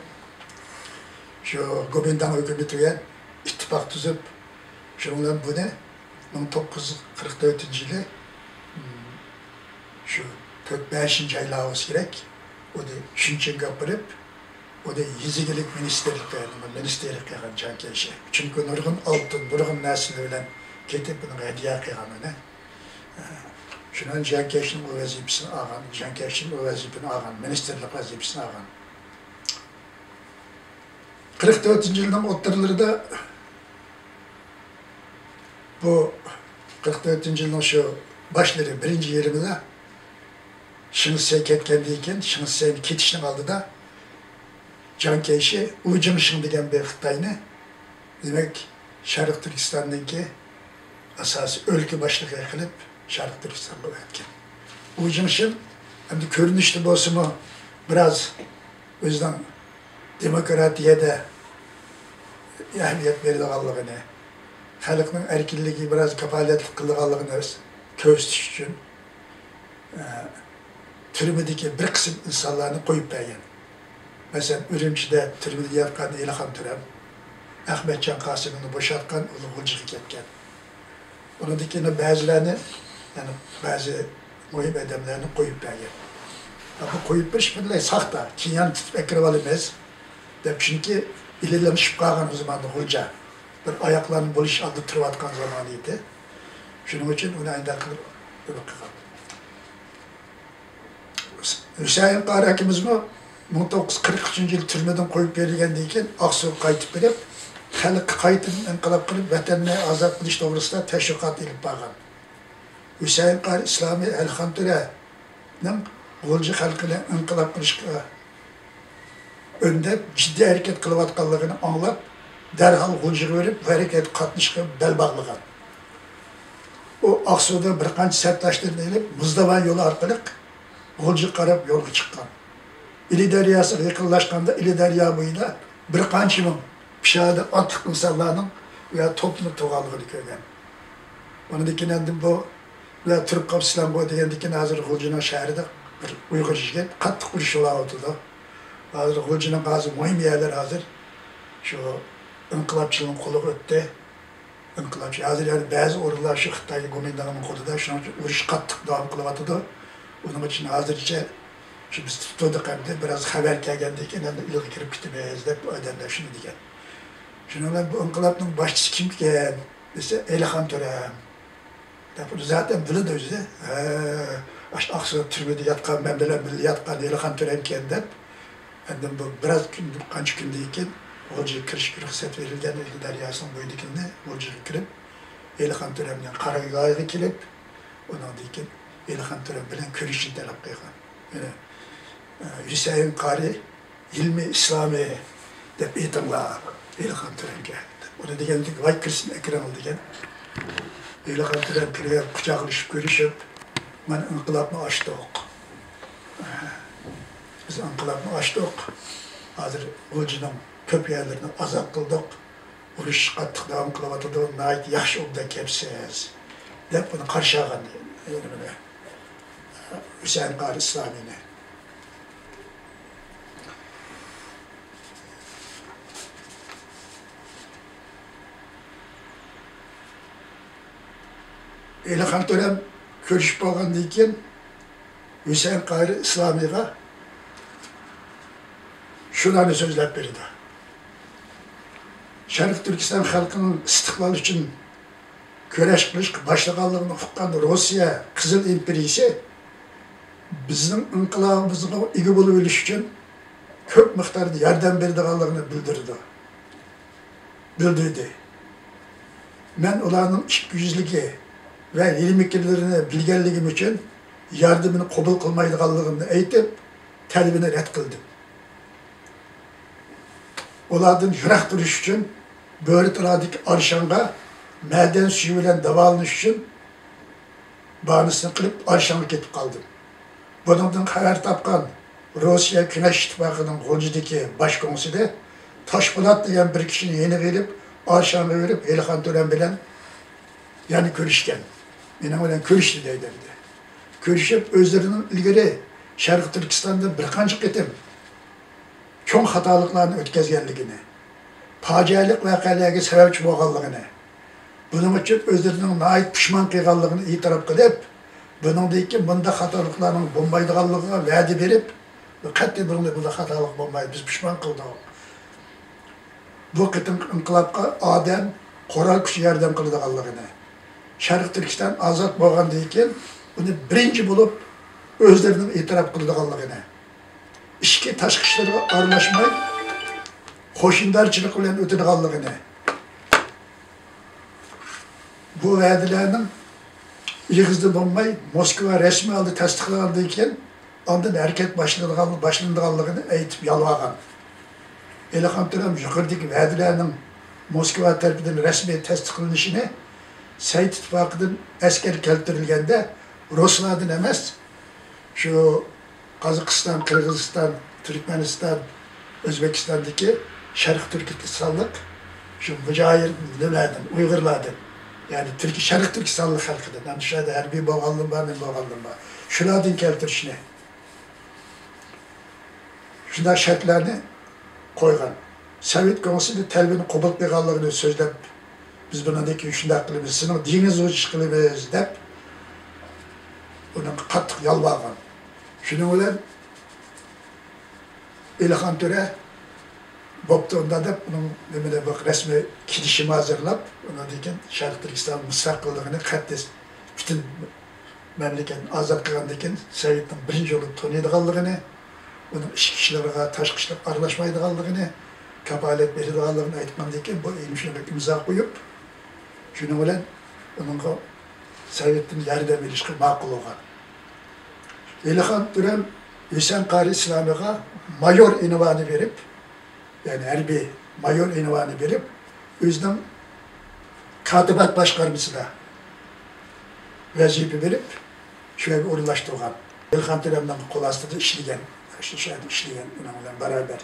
شۇ گومىنداڭ ھۆكۈمىتى بىلەن ئىتتىپاق تۈزۈپ، شۇنىڭ بىلەن بۇنى مىڭ توققۇز يۈز قىرىق تۆتىنچى يىلى، شۇ تۆت، بەشىنچى ئايلار بولسا كېرەك، ئۇنى شىنجېڭگە ئاپىرىپ، ئۇنى يېزا ئىگىلىك مىنىستىرلىقى، مىنىستىرلىق قىلغان جياڭ كەيشى. چۈنكى نۇرغۇن ئالتۇن، نۇرغۇن نەرسىلەر بىلەن كېتىپ، ئۇنىڭغا ھەدىيە قىلغان ئۇنى. شۇنىڭ جياڭ كەيشىنىڭ ئۇ ۋەزىپىسىنى ئالغان، جياڭ كەيشىنىڭ ئۇ ۋەزىپىنى ئالغان، مىنىستىرلىق ۋەزىپىسىنى ئالغان. قىرىق تۆتىنچى يىلنىڭ ئوتتۇرىلىرىدا، بۇ قىرىق تۆتىنچى يىلنىڭ شۇ باشلىرى، بىرىنچى يېرىمىدا شىڭسەي كەتكەندىن كېيىن، شىڭسەينىڭ كېتىشىنىڭ ئالدىدا جياڭ كەيشى ئۇ جىڭشىڭ دېگەن بىر خىتاينى، دېمەك، شەرقىي تۈركىستاننىڭكى ئاساسىي ئۆلكە باشلىقى قىلىپ شەرقىي تۈركىستانغا ئۆتكەن. ئۇ جىڭشىڭ ئەمدى كۆرۈنۈشتە بولسىمۇ بىراز ئۆزىنىڭ دېموكراتىيەدە ئەھمىيەت بېرىدىغانلىقىنى، خەلقنىڭ ئەركىنلىكىگە بىراز كاپالەتلىك قىلىدىغانلىقىنى كۆرسىتىش ئۈچۈن، ئە، تۈرمىدىكى بىر قىسىم ئىنسانلارنى قويۇپ بەرگەن. مەسىلەن، ئۈرۈمچىدە تۈرمىدە ياتقان ئېلىخان تۆرەم، ئەخمەتجان قاسىمنى بوشاتقان، ئۇلار غۇلجىغا كەتكەن. ئۇنىڭدىن كېيىن بەزىلەرنى، يەنى بەزى مۇھىم ئادەملەرنى قويۇپ بەرگەن. بۇ قويۇپ بېرىش پۈتۈنلەي ساختا، كېيىن يەنە تۇتۇپ ئەكىرىۋالىمىز دەپ، چۈنكى ئىلىلىشىپ قالغان ئۇ زاماندا غۇلجا بىر ئاياقلارنىڭ بولۇش ئالدىدا تۇرۇۋاتقان زامانى ئىدى. شۇنىڭ ئۈچۈن ئۇنى ئاينداق قىلىپ ئۆلۈپ قالغان. ھۈسەيىن قارى ئاكىمىزمۇ مىڭ توققۇز يۈز قىرىق ئۈچىنچى يىل تۈرمىدىن قويۇپ بېرىلگەندىن كېيىن ئاقسۇغا قايتىپ كېلىپ، خەلققە قايتىدىن ئىنقىلاب قىلىپ، ۋەتەننى ئازاد قىلىش توغرىسىدا تەشۋىقات ئېلىپ بارغان. ھۈسەيىن قارى ئىسلامى ئەلىخان تۆرەنىڭ غۇلجا خەلقىنى ئىنقىلاب قىلىشقا ئۈندەپ، جىددىي ھەرىكەت قىلىۋاتقانلىقىنى ئاڭلاپ، دەرھال غۇلجىغا بېرىپ، بۇ ھەرىكەتكە قاتنىشىشقا بەل باغلىغان. ئۇ ئاقسۇدا بىر قانچە سەپداشلىرىنى ئېلىپ، مۇزداۋان يولى ئارقىلىق غۇلجىغا قاراپ يولغا چىققان. ئىلى دەرياسىغا يېقىنلاشقاندا، ئىلى دەريا بويىدا بىر قانچە مىڭ پىيادە ئاتلىق ئىنسانلارنىڭ ئۇ يەردە توپلىنىپ تۇرغانلىقىنى كۆرگەن. ئۇنىڭدىن كېيىن ئەمدى بۇ، بۇلار تۇرۇپ قاپسىلەرغۇ دېگەندىن كېيىن، ھازىر غۇلجىنىڭ شەھىرىدە بىر ئۇيغۇر يىگىت قاتتىق ئۇرۇش بولاۋاتىدۇ. ھازىر غۇلجىنىڭ ھازىر مۇھىم يەرلىرى ھازىر شۇ ئىنقىلابچىلارنىڭ قولىغا ئۆتتى. ئىنقىلابچى، ھازىر يەنە بەزى ئورۇنلار شۇ خىتاي گومىنداڭنىڭ قولىدا، شۇنىڭ ئۈچۈن ئۇرۇش قاتتىق داۋام قىلىۋاتىدۇ. ئۇنىڭ ئۈچۈن ھازىرچە شۇ بىز تۇتۇپ تۇردۇق ئەمدى، بىراز خەۋەر كەلگەندىن كېيىن ئەمدى ئىلغا كىرىپ كېتىمىز دەپ ئادەملەر شۇنى دېگەن. شۇنىڭ بىلەن بۇ ئىنقىلابنىڭ باشچىسى كىمكەن دېسە، ئەلىخان تۆرەم. دەپ، ئۇنى زاتەن بىلىدۇ ئۆزى. ھە، ئاشۇ ئاقسۇ تۈرمىدە ياتقان، مەن بىلەن بىللە ياتقان ئېلىخان تۆرەمكەن دەپ، ئاندىن بۇ بىراز كۈن، بىر قانچە كۈندىن كېيىن غۇلجىغا كىرىشكە رۇخسەت بېرىلگەن، ئىلى دەرياسىنىڭ بويىدىكىنى غۇلجىغا كىرىپ، ئېلىخان تۆرەمنىڭ قارارگاھىغا كېلىپ، ئۇنىڭدىن كېيىن ئېلىخان تۆرەم بىلەن كۆرۈشۈشنى تەلەپ قىلغان. يەنە، ئە، ھۈسەيىن قارى، ئىلمى ئىسلامى دەپ ئېيتىڭلار ئېلىخان تۆرەمگە. ئۇنى دېگەندىكىن، ۋاي كىرسۇن ئەكرەم دېگەن. ئېلىخان تۆرەم كىرگەن، قۇچاقلىشىپ كۆرۈشۈپ، مانا ئىنقىلابنى ئاچتۇق. بىز ئىنقىلابنى ئاچتۇق. ھازىر غۇلجىنىڭ كۆپ يەرلىرىنى ئازاد قىلدۇق. ئۇرۇش قاتتىق داۋام قىلىۋاتىدۇ. ناھايىتى ياخشى، ئوبدان كەپسىز. دەپ ئۇنى قارشى ئالغان، ھۈسەيىن قارى ئىسلامىينى. ئېلىخان تۆرەم كۆرۈشۈپ بولغاندىن كېيىن، ھۈسەيىن قارى ئىسلامىيغا شۇلارنى سۆزلەپ بېرىدۇ. شەرقىي تۈركىستان خەلقىنىڭ ئىستىقلال ئۈچۈن كۈرەش قىلىشقا باشلىغانلىقىنى ئۇققان روسىيە قىزىل ئىمپېرىيىسى بىزنىڭ ئىنقىلابىمىزغا ئىگە بولۇۋېلىش ئۈچۈن كۆپ مىقداردا ياردەم بېرىدىغانلىقىنى بىلدۈرىدۇ. بىلدۈردى. مەن ئۇلارنىڭ ئىككىيۈزلۈكى ۋە ھىيلىمىكىرلىرىنى بىلگەنلىكىم ئۈچۈن ياردىمىنى قوبۇل قىلمايدىغانلىقىمنى ئېيتىپ، تەلىپىنى رەت قىلدىم. ئۇلاردىن يىراق تۇرۇش ئۈچۈن بۆرىتالاردىكى ئارشانغا مەدەن سۈيى بىلەن داۋالىنىش ئۈچۈن باھانىسىنى قىلىپ، ئارشانغا كېتىپ قالدىم. بۇنىڭدىن خەۋەر تاپقان روسىيە كېڭەش ئىتتىپاقىنىڭ غۇلجىدىكى باش كونسۇلى تاشپولات دېگەن بىر كىشىنى يېنىغا ئېلىپ، ئارشانغا بېرىپ، ئېلىخان تۆرەم بىلەن يەنە كۆرۈشكەن. مېنىڭ بىلەن كۆرۈشتى دەيدۇ ئەمدى. كۆرۈشۈپ، ئۆزلىرىنىڭ ئىلگىرى شەرقىي تۈركىستاندا بىر قانچە قېتىم چوڭ خاتالىقلارنى ئۆتكۈزگەنلىكىنى، پاجىئەلىك ۋەقەلەرگە سەۋەبچى بولغانلىقىنى، بۇنىڭ ئۈچۈن ئۆزلىرىنىڭ ناھايىتى پۇشمان قىلغانلىقىنى ئېتىراپ قىلىپ، بۇنىڭدىن كېيىن بۇنداق خاتالىقلارنىڭ بولمايدىغانلىقىغا ۋەدە بېرىپ، قەتئىي بۇنىڭدىن بۇنداق خاتالىق بولمايدۇ، بىز پۇشمان قىلدۇق. بۇ قېتىمقى ئىنقىلابقا ئادەم، قورال كۈچى ياردەم قىلىدىغانلىقىنى، شەرقىي تۈركىستان ئازاد بولغاندىن كېيىن ئۇنى بىرىنچى بولۇپ ئۆزلىرىنىڭ ئېتىراپ قىلىدىغانلىقىنى، ئىچكى تاشقى ئىشلىرىغا ئارىلاشماي، قوشۇندارچىلىق بىلەن ئۆتىدىغانلىقىنى، بۇ ۋەدىلەرنىڭ ئېغىزدا بولماي، موسكۋا رەسمىي ھالدا تەستىقلىغاندىن كېيىن، ئاندىن ھەرىكەت باشلىنىدىغان-، باشلىنىدىغانلىقىنى ئېيتىپ يالۋارغان. ئېلىخان تۆرەم يۇقىرىدىكى ۋەدىلەرنىڭ موسكۋا تەرىپىدىن رەسمىي تەستىقلىنىشىنى، سوۋېت ئىتتىپاقىدىن ئەسكەر كەلتۈرۈلگەندە، رۇسلاردىن ئەمەس، شۇ قازاقىستان، قىرغىزىستان، تۈركمەنىستان، ئۆزبېكىستاندىكى شەرقىي تۈركىستانلىق شۇ مۇجاھىر نېمىلەردىن، ئۇيغۇرلاردىن، يەنى تۈركىي، شەرقىي تۈركىستانلىق خەلقىدىن، ئەمدى شۇ يەردە ھەربىي بولغانلىرى بار، نېمە بولغانلىرى بار، شۇلاردىن كەلتۈرۈشنى، شۇنداق شەرتلەرنى قويغان. سوۋېت كونسۇلى تەلىپىنى قوبۇل قىلغانلىقىنى سۆزلەپ، بىز بۇنىڭدىن كېيىن شۇنداق قىلىمىز، سېنىڭ دېڭىزغا ئۆتۈش قىلىمىز دەپ، ئۇنىڭغا قاتتىق يالۋارغان. شۇنىڭ بىلەن ئېلىخان تۆرە بوپتۇ ئۇنداق دەپ، ئۇنىڭ نېمىنى، بۇ رەسمىي كېلىشىم ھازىرلاپ، ئۇنىڭدىن كېيىن شەرقىي تۈركىستان مۇستەقىللىقىنى قەتئىي پۈتۈن مەملىكەتنى ئازاد قىلغاندىن كېيىن سوۋېتنىڭ بىرىنچى بولۇپ تونۇيدىغانلىقىنى، ئۇنىڭ ئىچكى ئىشلىرىغا، تاشقى ئىشلارغا ئارىلاشمايدىغانلىقىنى، كاپالەت بېرىدىغانلىقىنى ئېيتقاندىن كېيىن، بۇ ئېلىمشۇنىڭ ئىمزا قويۇپ، شۇنىڭ بىلەن ئۇنىڭغا سوۋېتتىن ياردەم ئېلىشقا ماقۇل بولغان. ئېلىخان تۆرەم ھۈسەن قارى ئىسلامىغا مايور ئۇنۋانى بېرىپ، يەنى ھەربىي مايور ئۇنۋانى بېرىپ، ئۆزىنىڭ كاتىبات باشقارمىسىدا ۋەزىپە بېرىپ، شۇ يەرگە ئورۇنلاشتۇرغان. ئېلىخان تۆرەمنىڭ قول ئاستىدا ئىشلىگەن، شۇ يەردە ئىشلىگەن ئۇنىڭ بىلەن بارابەر.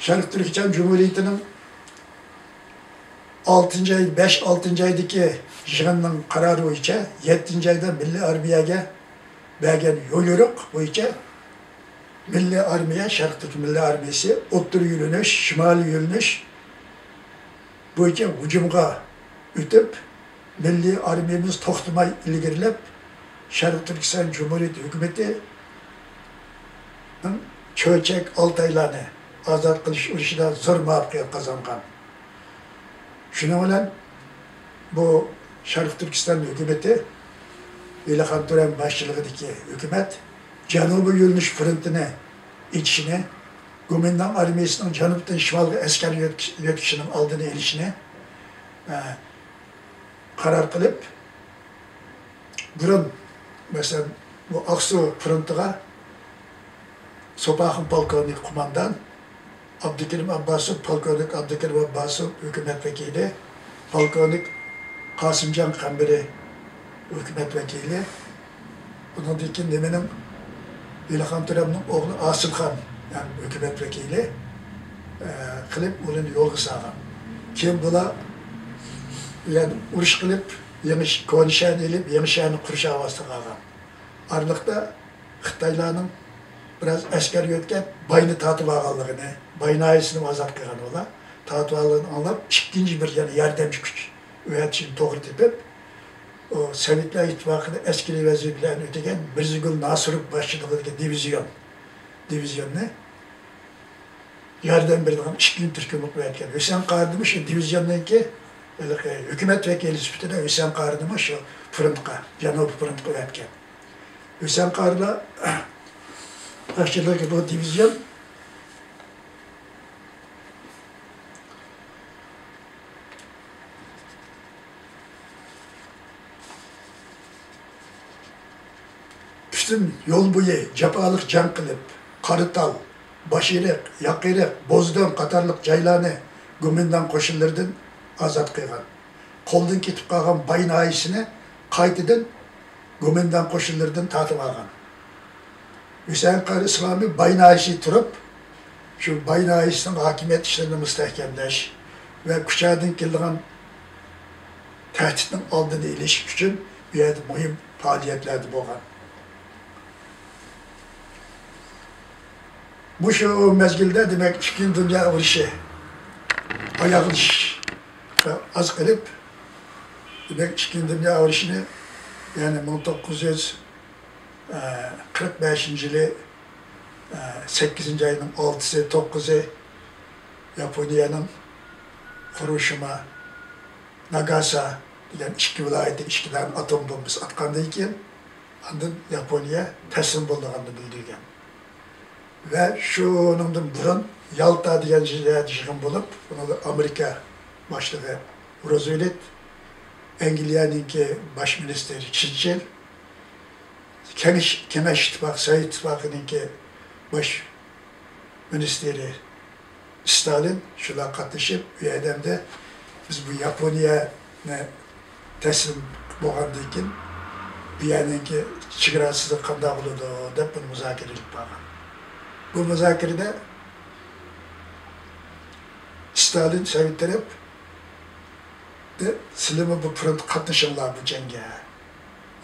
شەرقىي تۈركىستان جۇمھۇرىيىتىنىڭ ئالتىنچى ئاي، بەش، ئالتىنچى ئايدىكى يىغىننىڭ قارارى بويىچە يەتتىنچى ئايدا مىللىي ئارمىيەگە بەرگەن يوليورۇق بويىچە مىللىي ئارمىيە، شەرقىي تۈرك مىللىي ئارمىيىسى ئوتتۇرا يۆنىلىش، شىمالىي يۆنىلىش بويىچە ھۇجۇمغا ئۆتۈپ، مىللىي ئارمىيىمىز توختىماي ئىلگىرىلەپ، شەرقىي تۈركىستان جۇمھۇرىيىتى ھۆكۈمىتىنىڭ چۆچەك ئالتايلارنى ئازاد قىلىش ئۇرۇشىدا زور مۇۋەپپەقىيەت قازانغان. شۇنىڭ بىلەن بۇ شەرقىي تۈركىستان ھۆكۈمىتى، ئېلىخان تۆرەم باشچىلىقىدىكى ھۆكۈمەت جەنۇبىي يۆنىلىش فرونتىنى ئېچىشنى، گومىنداڭ ئارمىيىسىنىڭ جەنۇبتىن شىمالغا ئەسكەر يۆتكىش-، يۆتكىشىنىڭ ئالدىنى ئېلىشنى، ئە، قارار قىلىپ، بۇرۇن، مەسىلەن، بۇ ئاقسۇ فرونتىغا سوپاخۇن پولكوۋنىك قوماندان، ئابدۇكېرىم ئابباسوف، پولكوۋنىك ئابدۇكېرىم ئابباسوف ھۆكۈمەت ۋەكىلى، پولكوۋنىك قاسىمجان قەمبىرى ھۆكۈمەت ۋەكىلى، ئۇنىڭدىن كېيىن نېمىنىڭ، ئېلىخان تۆرەمنىڭ ئوغلى ئاسىلخان ھەم ھۆكۈمەت ۋەكىلى، ئە، قىلىپ ئۇنى يولغا سالغان. كېيىن بۇلار يەنى ئۇرۇش قىلىپ، يېڭى ش-، كونا شەھەرنى ئېلىپ، يېڭى شەھەرنى قۇرۇش ھاۋاسىدا قالغان. ئارىلىقتا خىتايلارنىڭ بىراز ئەسكەر يۆتكەپ، باينى تارتىپ ئالغانلىقىنى، باي ناھىيەسىنى ئازاد قىلغان ئۇلار. تارتىپ ئالغىنىنى ئاڭلاپ، ئىككىنچى بىر يەنە ياردەمچى كۈچ ئەۋەتىشنى توغرا تېپىپ، ئۇ سوۋېتلار ئىتتىپاقىدا ئەسكىرىي ۋەزىپىلەرنى ئۆتىگەن مىرزىگۈل ناسىروف باشچىلىقىدىكى دىۋىزىيون، دىۋىزىيوننى ياردەم بېرىدىغان ئىككىنچى تۈركۈمنى قۇرۇۋەتكەن. ھۈسەن قارىدىمۇ شۇ دىۋىزىيوننىڭكى ھېلىقى ھۆكۈمەت ۋەكىلى سۈپىتىدە ھۈسەن قارىدىمۇ شۇ فرونتقا، جەنۇبىي فرونتقا ئەۋەتكەن. ھۈسەن قارىلار باشچىلىقى بۇ دىۋىزىيون پۈتۈن يول بويى جاپالىق جەڭ قىلىپ، قارىتال، باشئېرىق، ياقئېرىق، بوزدۆڭ قاتارلىق جايلارنى گومىنداڭ قوشۇنلىرىدىن ئازاد قىلغان. قولدىن كېتىپ قالغان باي ناھىيەسىنى قايتىدىن گومىنداڭ قوشۇنلىرىدىن تارتىپ ئالغان. ھۈسەن قارى ئىسلامى باي ناھىيەسىدە تۇرۇپ، شۇ باي ناھىيەسىنىڭ ھاكىمىيەت ئىشلىرىنى مۇستەھكەملەش ۋە كۇچادىن كېلىدىغان تەھدىتنىڭ ئالدىنى ئېلىش ئۈچۈن بۇ يەردە مۇھىم پائالىيەتلەردە بولغان. مۇشۇ مەزگىلدە، دېمەك، ئىككىنچى دۇنيا ئۇرۇشى ئاياغلىشىشقا ئاز قېلىپ، دېمەك، ئىككىنچى دۇنيا ئۇرۇشىنى، يەنى مىڭ توققۇز يۈز قىرىق بەشىنچى يىلى، سەككىزىنچى ئاينىڭ ئالتىسى، توققۇزى ياپونىيەنىڭ خىروشىما، ناگاسا دېگەن ئىككى ۋىلايەتتە ئىككى دانە ئاتوم بومبىسى ئاتقاندىن كېيىن، ئاندىن ياپونىيە تەسلىم بولىدىغانلىقىنى بىلدۈرگەن. ۋە شۇنىڭدىن بۇرۇن يالتا دېگەن يەردە يىغىن بولۇپ، بۇنىڭدا ئامېرىكا باشلىقى روزۋېلت، ئەنگلىيەنىڭكى باش مىنىستىرى چېرچىل، كېڭەش، كېڭەش ئىتتىپاقى، سوۋېت ئىتتىپاقىنىڭكى باش مىنىستىرى ستالىن، شۇلار قاتنىشىپ، بۇ يەردە ئەمدى بىز بۇ ياپونىيەنى تەسلىم بولغاندىن كېيىن، بۇ يەرنىڭكى چېگراسى قانداق بولىدۇ، دەپ بۇنى مۇزاكىرە ئېلىپ بارغان. بۇ مۇزاكىرىدە ستالىن سوۋېت تەرەپ، سىلىمۇ بۇ فرونتقا قاتنىشىڭلار بۇ جەڭگە.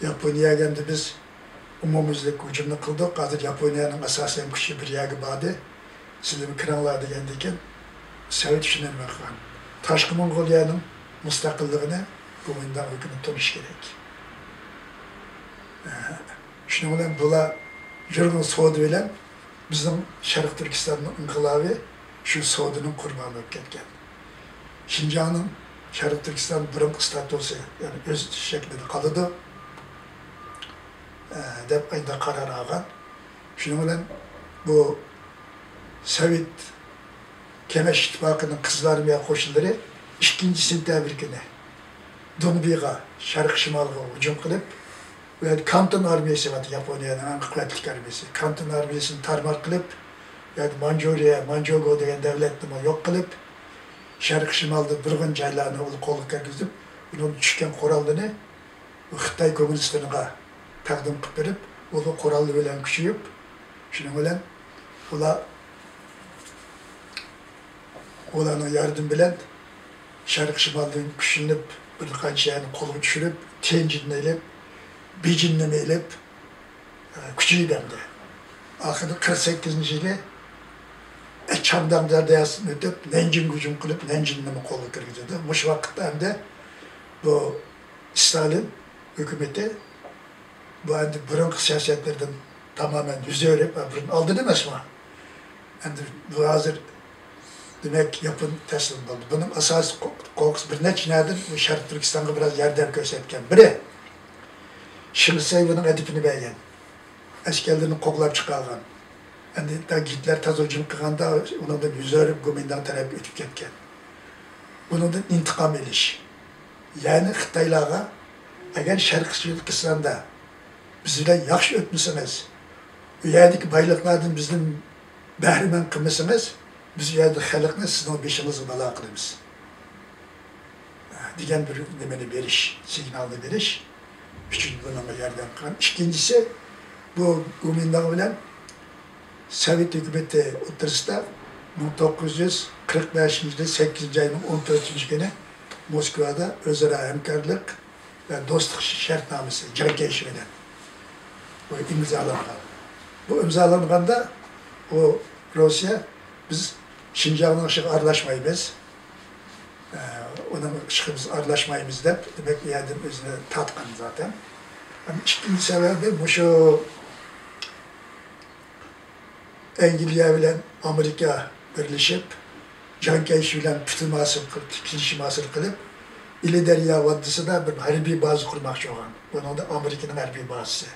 ياپونىيەگە ئەمدى بىز ئومۇميۈزلۈك ھۇجۇمنى قىلدۇق. ھازىر ياپونىيەنىڭ ئاساسىي كۈچى بىر يەرگە باردى. سىلىمۇ كىرىڭلار دېگەندىن كېيىن، سوۋېت شۇنى نېمە قىلغان. تاشقى موڭغۇلىيەنىڭ مۇستەقىللىقىنى گومىنداڭ ھۆكۈمىتى تونۇشى كېرەك. ئە، شۇنىڭ بىلەن بۇلار يۈرگەن سودا بىلەن بىزنىڭ شەرقىي تۈركىستاننىڭ ئىنقىلابى شۇ سودىنىڭ قۇربانى بولۇپ كەتكەن. شىنجاڭنىڭ، شەرقىي تۈركىستان بۇرۇنقى ستاتۇسى، يەنى ئۆز شەكلىدە قالىدۇ، ئە، دەپ ئايدا قارار ئالغان. شۇنىڭ بىلەن بۇ سوۋېت كېڭەش ئىتتىپاقىنىڭ قىزىل ئارمىيە قوشۇنلىرى ئىككىنچى سېنتەبىر كۈنى دۇڭبىغا، شەرقىي شىمالغا ھۇجۇم قىلىپ، بۇ يەردە كانتون ئارمىيەسى بار، ياپونىيەنىڭ ئەڭ قۇۋۋەتلىك ئارمىيەسى. كانتون ئارمىيەسىنى تارمار قىلىپ، بۇ يەردە مانجۇرىيە، مانجۇگو دېگەن دەۋلەتنىمۇ يوق قىلىپ، شەرقىي شىمالدا نۇرغۇن جايلارنى ئۇلار قولغا كىرگۈزۈپ، ئۇنىڭدىن چۈشكەن قوراللىرىنى خىتاي كوممۇنىستلىرىغا تەقدىم قىلىپ بېرىپ، ئۇلار قوراللىرى بىلەن كۈچىيىپ، شۇنىڭ بىلەن ئۇلار ئۇلارنىڭ ياردىمى بىلەن شەرقىي شىمالدىن كۈچلىنىپ، بىر قانچە يەرنى قولغا چۈشۈرۈپ، تيەنجىننى ئېلىپ، بېيجىڭنىمۇ ئېلىپ، ئە، كۈچىيىپ ئەمدى. ئاخىرىدا قىرىق سەككىزىنچى يىلى، ئە، چاڭداڭ دەرياسىدىن ئۆتۈپ، نەنجىڭگە ھۇجۇم قىلىپ، نەنجىڭنىمۇ قولغا كىرگۈزىدۇ. مۇشۇ ۋاقىتتا ئەمدى بۇ ستالىن ھۆكۈمىتى بۇ ئەمدى بۇرۇنقى سىياسەتلىرىدىن تامامەن يۈز ئۆرۈپ، بۇرۇن ئالدىدا ئەمەسمۇ؟ ئەمدى بۇ ھازىر، دېمەك، ياپون تەسلىم بولدى. بۇنىڭ ئاساسىي قو-، قورقۇسى بىر نەچچە نەدىن بۇ شەرقىي تۈركىستانغا بىراز ياردەم كۆرسەتكەن. بىرى، شىڭسەي بۇنىڭ ئەدىپىنى بەرگەن. ئەسكەرلىرىنى قوغلاپ چىقارغان. ئەمدى گىتلەر تازا ھۇجۇم قىلغاندا، ئۇنىڭدىن يۈز ئۆرۈپ، گومىنداڭ تەرەپكە ئۆتۈپ كەتكەن. بۇنىڭدىن ئىنتىقام ئېلىش. يەنى خىتايلارغا، ئەگەر شەرقىي تۈركىستاندا بىز بىلەن ياخشى ئۆتمىسىڭىز، ئۇ يەردىكى بايلىقلاردىن بىزنى بەھرىمەن قىلمىسىڭىز، بىز ئۇ يەردە خەلقنى سىزنىڭ بېشىڭىزغا بالا قىلىمىز، دېگەن بىر نېمىنى بېرىش، سىگنالنى بېرىش ئۈچۈن بۇنىڭغا ياردەم قىلغان. ئىككىنچىسى، بۇ گومىنداڭ بىلەن سوۋېت ھۆكۈمىتى ئوتتۇرىسىدا مىڭ توققۇز يۈز قىرىق بەشىنچى يىلى سەككىزىنچى ئاينىڭ ئون تۆتىنچى كۈنى موسكۋادا ئۆزئارا ھەمكارلىق ۋە دوستلۇق شەرتنامىسى جاڭ كەيشى بىلەن بۇ ئىمزالانغان. بۇ ئىمزالانغاندا ئۇ روسىيە، بىز شىنجاڭنىڭ ئىشىغا ئارىلاشمايمىز، ئە، ئۇنىڭ ئىشىغا بىز ئارىلاشمايمىز دەپ، دېمەك، ئۇ يەردىن ئۆزىنى تارتقان زاتەن. ھەم ئىككىنچى سەۋەبى مۇشۇ ئەنگلىيە بىلەن ئامېرىكا بىرلىشىپ، جاڭ كەيشى بىلەن پۈتۈن ھاسىل قىلىپ، كېلىشىم ھاسىل قىلىپ، ئىلى دەريا ۋادىسىدا بىر ھەربىي بازا قۇرماقچى بولغان. بۇنىڭدا ئامېرىكىنىڭ ھەربىي بازىسى.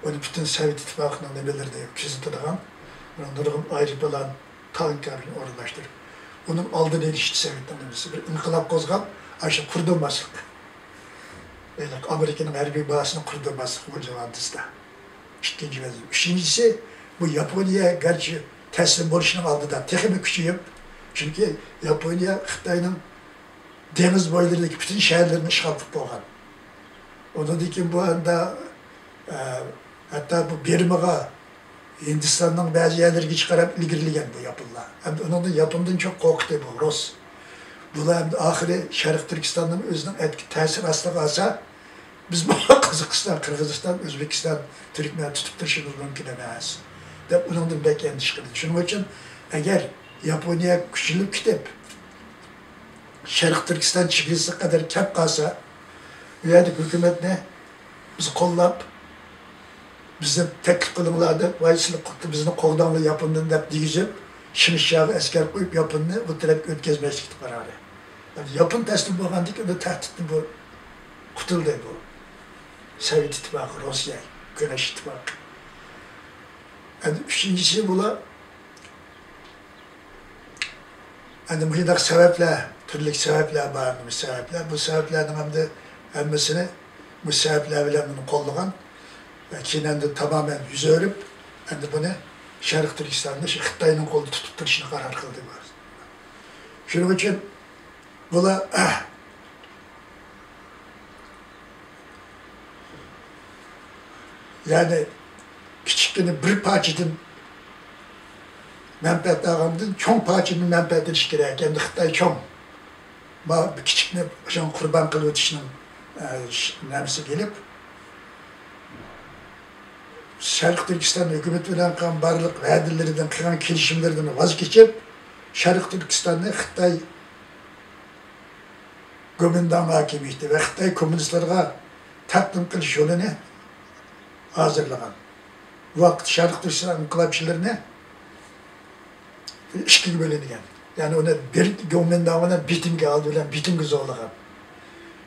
ئۇنى پۈتۈن سوۋېت ئىتتىپاقىنىڭ نېمىلىرىنى كۆزىتىدىغان، بۇنىڭ نۇرغۇن ئايروپىلان، تانكا بىلەن ئورۇنلاشتۇرۇپ، ئۇنىڭ ئالدىنى ئېلىش ئىچى سوۋېتنىڭ نېمىسى، بىر ئىنقىلاب قوزغاپ، ئاشۇ قۇردۇرماسلىق. ئامېرىكىنىڭ ھەربىي بازىسىنى قۇردۇرماسلىق بۇ جاۋابىسىدا. ئىككىنچى ۋەزىپە. ئۈچىنچىسى، بۇ ياپونىيە گەرچە تەسلىم بولۇشنىڭ ئالدىدا تېخىمۇ كۈچىيىپ، چۈنكى ياپونىيە خىتاينىڭ دېڭىز بويلىرىدىكى پۈتۈن شەھەرلىرىنى ئىشغال قىلىپ بولغان. ئۇنىڭدىن كېيىن بۇ ئاندا، ئە، ھەتتا بۇ بىرمىغا، ھىندىستاننىڭ بەزى يەرلىرىگىچە قاراپ ئىلگىرىلىگەن بۇ ياپونلار. ئەمدى ئۇنىڭدىن ياپوندىن چوڭ قورقتى بۇ رۇس. بۇلار ئەمدى ئاخىرى شەرقىي تۈركىستاننىمۇ ئۆزىنىڭ ئەتكى تەسىر ئاستىغا ئالسا، بىز بۇ قازاقىستان، قىرغىزىستان، ئۆزبېكىستان، تۈركمەن تۇتۇپ تۇرۇشىمىز مۇمكىن ئەمەس، دەپ ئۇنىڭدىن بەك ئەندىشە قىلدى. شۇنىڭ ئۈچۈن ئەگەر ياپونىيە كۈچىيىپ كېتىپ، شەرقىي تۈركىستان چېگرىسىگە قەدەر كەپ قالسا، ئۇ يەردىكى ھۆكۈمەتنى بىز قوللاپ، بىزنى تەكلىپ قىلىڭلار دەپ، ۋاي، سىلەر بىزنى قوغداڭلار ياپوندىن دەپ دېگۈزۈپ، شىڭشياغا ئەسكەر قويۇپ، ياپوننى بۇ تەرەپكە ئۆتكۈزمەسلىكنى قارارى. ياپون تەسلىم بولغاندىن كېيىن بۇ تەھدىتتىن بۇ قۇتۇلدى بۇ. سوۋېت ئىتتىپاقى، روسىيە، كۈرەش ئىتتىپاقى. ئەمدى ئۈچىنچىسى بۇلار، ئەمدى مۇشۇنداق سەۋەبلەر، تۈرلۈك سەۋەبلەر بار، نېمە سەۋەبلەر. بۇ سەۋەبلەرنىڭ ئەمدى ھەممىسىنى، بۇ سەۋەبلەر بىلەن بۇنى قوللىغان ۋە كېيىن ئەمدى تامامەن يۈز ئۆرۈپ، ئەمدى بۇنى شەرقىي تۈركىستاننى شۇ خىتاينىڭ قولىدا تۇتۇپ تۇرۇشنى قارار قىلدى. شۇنىڭ ئۈچۈن بۇلار، يەنى كىچىككىنە بىر پارچىدىن مەنپەئەت ئالغاندىن چوڭ پارچىدىن مەنپەئەت ئېلىش كېرەك. ئەمدى خىتاي چوڭ. ما بىر كىچىكنى شۇڭا قۇربان قىلىۋېتىشنىڭ، ئە، ش-، نەمىسىگە ئېلىپ، شەرقىي تۈركىستان ھۆكۈمىتى بىلەن قىلغان بارلىق ۋەدىلىرىدىن، قىلغان كېلىشىملىرىدىن ۋاز كېچىپ، شەرقىي تۈركىستاننى خىتاي گومىنداڭ ھاكىمىيىتى ۋە خىتاي كوممۇنىستلىرىغا تەقدىم قىلىش يولىنى ھازىرلىغان. بۇ ۋاقىت شەرقىي تۈركىستان ئىنقىلابچىلىرىنى ئىككىگە بۆلىدىكەن. يەنى ئۇنى بىر گومىنداڭ بىلەن بىتىنگە ئالدى بىلەن بىتىنگە زورلىغان.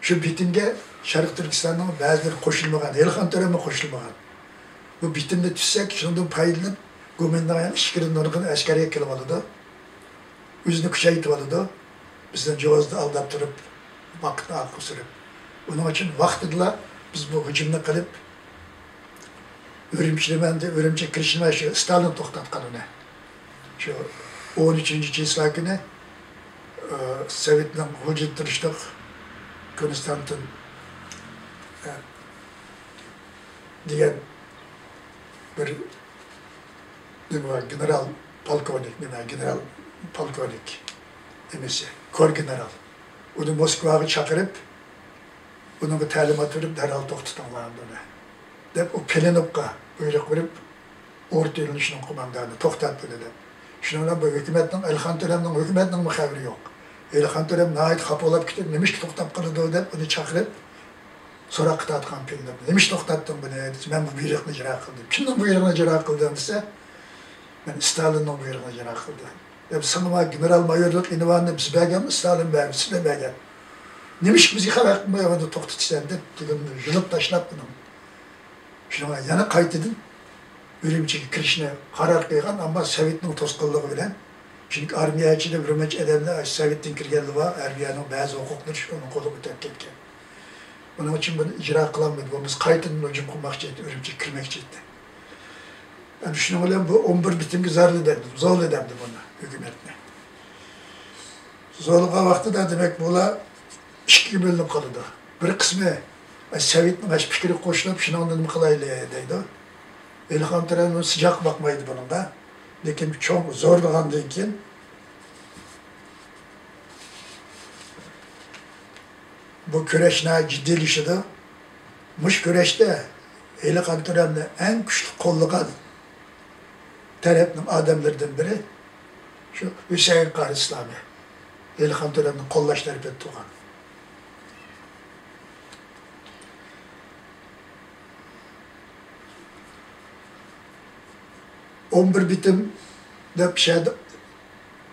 شۇ بىتىنگە شەرقىي تۈركىستاننىڭ بەزىلىرى قوشۇلمىغان، ھېلىخان تۆرەممۇ قوشۇلمىغان. بۇ بىتىننى تۈزسەك، شۇنىڭدىن پايدىلىنىپ، گومىنداڭ يەنە ئىچكىرىدىن نۇرغۇن ئەسكەرگە كېلىۋالىدۇ. ئۆزىنى كۈچەيتىۋالىدۇ. بىزنى جوزىدا ئالداپ تۇرۇپ، ۋاقىتنى ئارقىغا سۈرۈپ. ئۇنىڭ ئۈچۈن ۋاقتىدىلا بىز بۇ ھۇجۇمنى قىلىپ، ئۈرۈمچىدە مەندە، ئۈرۈمچىگە كىرىشنى مەن شۇ ستالىن توختاتقان ئۇنى. شۇ ئون ئۈچىنچى چىسلا كۈنى، ئى، سوۋېتنىڭ ھۇجۇم تۇرۇشلۇق كونستانتىن، ئى، دېگەن بىر نېمە بار، گېنېرال پولكوۋنىك، نېمە، گېنېرال پولكوۋنىك نېمىسى، كور گېنېرال. ئۇنى موسكۋاغا چاقىرىپ، ئۇنىڭغا تەلىمات بېرىپ، دەرھال توختىتىڭلار بۇنى، دەپ، ئۇ پىلىنوفقا بۇيرۇق بېرىپ، ئورتا يولنى شۇنىڭ قوماندانى، توختات بۇنى، دەپ. شۇنىڭ بىلەن بۇ ھۆكۈمەتنىڭ، ئەلىخان تۆرەمنىڭ ھۆكۈمەتنىڭمۇ خەۋىرى يوق. ئەلىخان تۆرەم ناھايىتى خاپا بولۇپ كېتىپ، نېمىشقا توختاپ قالىدۇ، دەپ، ئۇنى چاقىرىپ، سوراققا تارتقان پىلىنوفنى. نېمىشقا توختاتتىڭ بۇنى؟ دېسە، مەن بۇ بۇيرۇقنى ئىجرا قىلدىم. كىمنىڭ بۇيرۇقىنى ئىجرا قىلدىڭ؟ دېسە، مەن ستالىننىڭ بۇيرۇقىنى ئىجرا قىلدىم. دەپ، ساڭا ما گېنېرال مايورلۇق ئۇنۋانىنى بىز بەرگەنمۇ، ستالىن بەرگەن، سىلەر بەرگەن. نېمىشقا بىزگە خەۋەر قىلماي ئۇنى توختىتىسەن؟ دەپ، دېگەن يۇلۇپ تاشلاپ ئۇنىڭ. شۇنىڭغا يەنە قايتىدىن ئۈرۈمچىگە كىرىشنى قارار قىلغان، ئەمما سوۋېتنىڭ توسقۇنلۇقى بىلەن، چۈنكى ئارمىيە ئىچىدە بىر نەچچە ئادەملەر سوۋېتتىن كىرگەنلەر بار، ئارمىيەنىڭ بەزى ھوقۇقلىرى شۇ ئۇنىڭ قولىغا ئۆتۈپ كەتكەن. ئۇنىڭ ئۈچۈن بۇنى ئىجرا قىلالمىدى، بولمىسا قايتىدىن ھۇجۇم قىلماقچى ئىدى، ئۈرۈمچىگە كىرمەكچى ئىدى. ئەمدى شۇنىڭ بىلەن بۇ ئون بىر بىتىمگە زورلىدى، زورلىدى ئەمدى بۇنى، ھۆكۈمەتنى. زورلىغان ۋاقتىدا، دېمەك، بۇلار ئىككىگە بۆلۈنۈپ قالىدۇ. بىر قىسمى، ئە، سوۋېتنىڭ ئاشۇ پىكرىگە قوشۇلۇپ، شۇنىڭدىن نېمە قىلايلى دەيدۇ. ئېلىخان تۆرەم سىجاق باقمايدۇ بۇنىڭغا. لېكىن چوڭ زورلىغاندىن كېيىن، بۇ كۈرەش ناھايىتى جىددىيلىشىدۇ. مۇشۇ كۈرەشتە ئېلىخان تۆرەمنى ئەڭ كۈچلۈك قوللىغان تەرەپنىڭ ئادەملىرىدىن بىرى شۇ ھۈسەيىن قارى ئىسلامى. ئېلىخان تۆرەمنى قوللاش تەرىپىدە تۇرغان. ئون بىر بېتىم دەپ شەدە،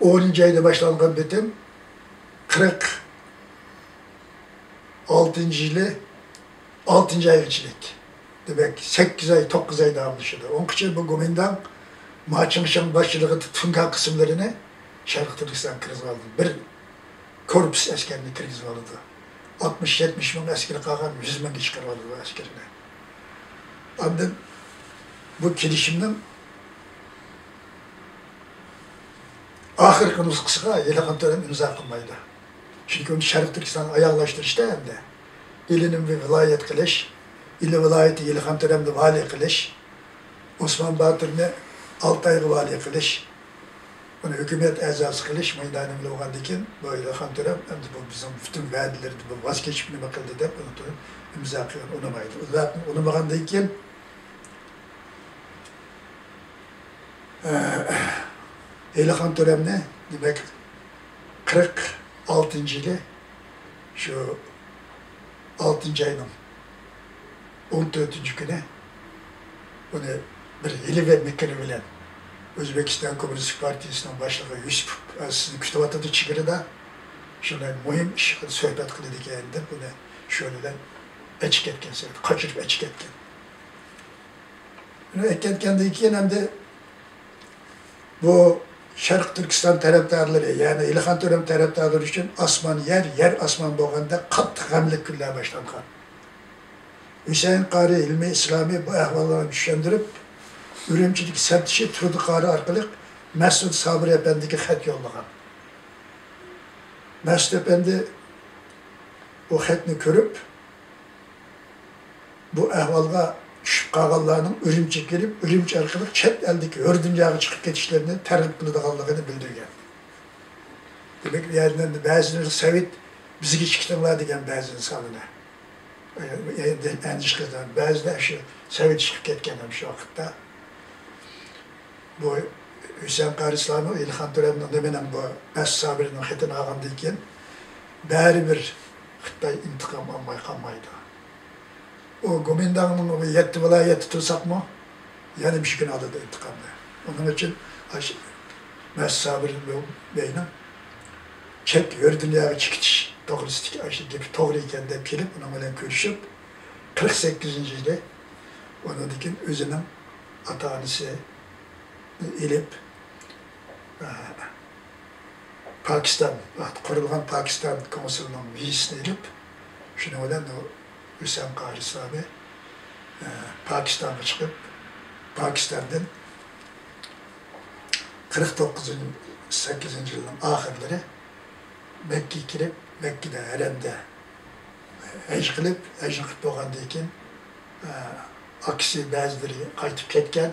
ئونىنچى ئايدا باشلانغان بېتىم قىرىق ئالتىنچى يىلى ئالتىنچى ئايغىچىلىك. دېمەك، سەككىز ئاي، توققۇز ئاي داۋاملىشىدۇ. ئۇنىڭغىچە بۇ گومىنداڭ ما چىڭشاڭ باشچىلىقىدا تۇڭگان قىسىملىرىنى شەرقىي تۈركىستانغا كىرگۈزۈۋالدى. بىر كورپۇس ئەسكەرنى كىرگۈزۈۋالىدۇ. ئاتمىش، يەتمىش مىڭ ئەسكىرى قالغان يۈز مىڭغا چىقىرىۋالىدۇ ئەسكىرىنى. ئاندىن بۇ كېلىشىمنىڭ ئاخىرقى نۇسخىسىغا ئېلىخان تۆرەم ئىمزا قىلمايدۇ. چۈنكى ئۇنى شەرقىي تۈركىستاننى ئاياغلاشتۇرۇشتا ھەمدە ئىلىنى بىر ۋىلايەت قىلىش، ئىلى ۋىلايىتى ئېلىخان تۆرەمنى ۋالىي قىلىش، ئوسمان باتۇرنى ئالتايغا ۋالىي قىلىش، ئۇنى ھۆكۈمەت ئەزاسى قىلىش مەيدانى بولغاندىن كېيىن، بۇ ئېلىخان تۆرەم ئەمدى بۇ بىزنىڭ پۈتۈن ۋەدىلىرىدىن بۇ ۋاز كېچىپ نېمە قىلدى دەپ ئۇنى ئىمزا قىلغان ئۇنىمايدۇ. ئۇنىمىغاندىن كېيىن، ئېلىخان تۆرەمنى، دېمەك، قىرىق ئالتىنچى يىلى شۇ ئالتىنچى ئاينىڭ ئون تۆتىنچى كۈنى ئۇنى بىر ھىيلە ۋە مىكرى بىلەن ئۆزبېكىستان كوممۇنىستىك پارتىيىسىنىڭ باشلىقى يۈسۈپوف سىزنى كۈتۈۋاتىدۇ چېگرىدا، شۇنداق مۇھىم ئىش ھەققىدە سۆھبەت قىلىدىكەن دەپ ئۇنى شۇ بىلەن ئەچىپ كەتكەن، قاچۇرۇپ ئەچىپ كەتكەن. ئۇنى ئەكەتكەندىن كېيىن ئەمدى بۇ شەرقىي تۈركىستان تەرەپدارلىرى، يەنى ئېلىخان تۆرەم تەرەپدارلىرى ئۈچۈن ئاسمان يەر، يەر ئاسمان بولغاندا قاتتىق غەملىك كۈنلەر باشلانغان. ھۈسەيىن قارى ئىلمى ئىسلامى بۇ ئەھۋاللارنى چۈشەندۈرۈپ، ئۈرۈمچىدىكى سەپدىشى تۇردى قارى ئارقىلىق مەسئۇد سابىر ئەپەندىگە خەت يوللىغان. مەسئۇد ئەپەندى بۇ خەتنى كۆرۈپ، بۇ ئەھۋالغا چۈشۈپ قالغانلارنىڭ ئۈرۈمچىگە كېلىپ، ئۈرۈمچى ئارقىلىق چەت ئەلدىكى ھۆر دۇنياغا چىقىپ كېتىشلىرىنى تەرغىب قىلىدىغانلىقىنى بىلدۈرگەن. دېمەك، بۇ يەردىن بەزىلىرى سوۋېت بىزگە چىقتىڭلار دېگەن بەزى ئىنسانلار ئەندىشە قىلغان. بەزىلەر شۇ سوۋېت چىقىپ كەتكەن ھەم شۇ ۋاقىتتا. بۇ ھۈسەيىن قارى ئىسلامى ئېلىخان تۆرەمنىڭ نېمىنىڭ بۇ مەسئۇد سابىرنىڭ خېتىنى ئالغاندىن كېيىن، بەرىبىر خىتاي ئىنتىقام ئالماي قالمايدۇ. ئۇ گومىنداڭنىڭ ئۇ يەتتە ۋىلايەتتە تۇرساقمۇ، يەنە مۇشۇ كۈنى ئالىدۇ ئىنتىقامنى. ئۇنىڭ ئۈچۈن ئاشۇ مەسئۇد سابىر بەينىڭ چەت ھۆر دۇنياغا چىقىتىش توغرىسىدىكى ئاشۇ گېپى توغرا ئىكەن دەپ كېلىپ، ئۇنىڭ بىلەن كۆرۈشۈپ، قىرىق سەككىزىنچى يىلى ئۇنىڭدىن كېيىن ئۆزىنىڭ ئاتا-ئانىسى ئېلىپ، ئە، پاكىستان، ۋاقتى قۇرۇلغان پاكىستان كونسۇلىنىڭ ۋىزىسىنى ئېلىپ، شۇنىڭ بىلەن ئۇ ھۈسەن قارى ئىسلامى، ئە، پاكىستانغا چىقىپ، پاكىستاندىن قىرىق توققۇزىنچى، سەككىزىنچى يىلنىڭ ئاخىرلىرى مەككىگە كىرىپ، مەككىدە ھەرەمدە ھەج قىلىپ، ھەجنى قىلىپ بولغاندىن كېيىن، ئە، ئاكىسى بەزىلىرى قايتىپ كەتكەن.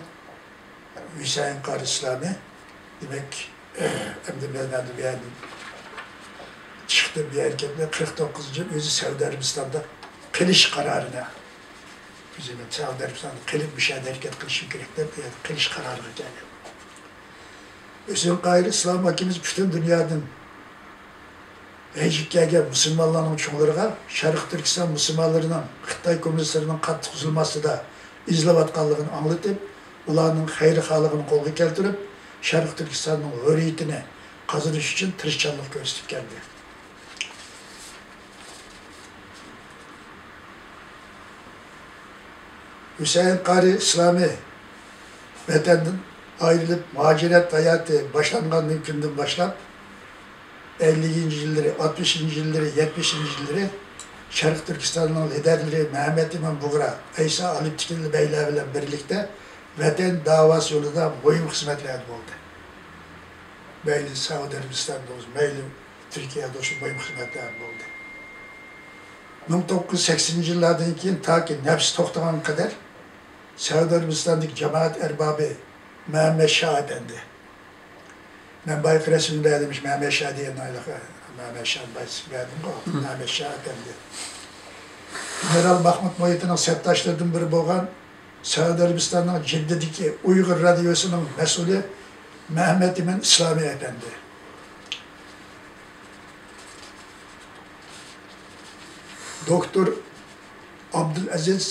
ھۈسەيىن قارى ئىسلامى، دېمەك، ئەمدى مەن بۇ يەردىن چىقتىم، بۇ يەرگە كەلدىم. قىرىق توققۇزىنچى يىل ئۆزى سەئۇدى ئەرەبىستاندا قېلىش قارارىنى، ئۆزى سەئۇدى ئەرەبىستاندا قېلىپ، مۇشۇ يەردە ھەرىكەت قىلىشىم كېرەك دەپ، بۇ يەردە قېلىش قارارىغا كەلگەن. ھۈسەيىن قارى ئىسلام ئاكىمىز پۈتۈن دۇنيادىن ھەجگە كەلگەن مۇسۇلمانلارنىڭ چوڭلىرىغا شەرقىي تۈركىستان مۇسۇلمانلىرىنىڭ خىتاي كوممۇنىستلىرىنىڭ قاتتىق زۇلۇم ئاستىدا ئىزلەۋاتقانلىقىنى ئاڭلىتىپ، ئۇلارنىڭ خەير-خاھلىقىنى قولغا كەلتۈرۈپ، شەرقىي تۈركىستاننىڭ ھۆرىيىتىنى قازىنىش ئۈچۈن تىرىشچانلىق كۆرسىتىپ كەلدى. ھۈسەيىن قارى ئىسلامى ۋەتەندىن ئايرىلىپ، مۇھاجىرەت ھاياتى باشلانغان كۈندىن باشلاپ، ئەللىكىنچى يىللىرى، ئاتمىشىنچى يىللىرى، يەتمىشىنچى يىللىرى شەرقىي تۈركىستاننىڭ لىدەرلىرى مەمەت ئىمام بۇغرا، ئەيسا ئالپتېكىنلى بەگلەر بىلەن بىرلىكتە ۋەتەن داۋاسى يولىدا مۇھىم خىزمەتلەردە بولدى. مەيلى سەئۇدى ئەرەبىستاندا بولسۇن، مەيلى تۈركىيەدە بولسۇن، مۇھىم خىزمەتلەردە بولدى. مىڭ توققۇز يۈز سەكسىنىنچى يىللاردىن كېيىن تاكى نەپسى توختىغانغا قەدەر سەئۇدى ئەرەبىستاندىكى جامائەت ئەربابى مەمەت شاھ ئەپەندى. مەن بايىقى رەسىمدە دېمىش، مەمەت شاھ دېگەن ھېلىقى مەمەتشاھ بايسىز بەردىمغۇ، مەمەتشاھ ئەپەندى. گېنېرال ماخمۇت مۇھىتىنىڭ سەپداشلىرىدىن بىرى بولغان سەئۇدى ئەرەبىستاننىڭ جىددىدىكى ئۇيغۇر رادىيوسىنىڭ مەسئۇلى مەمەتئىمىن ئىسلامى ئەپەندى. دوكتور ئابدۇلئەزىز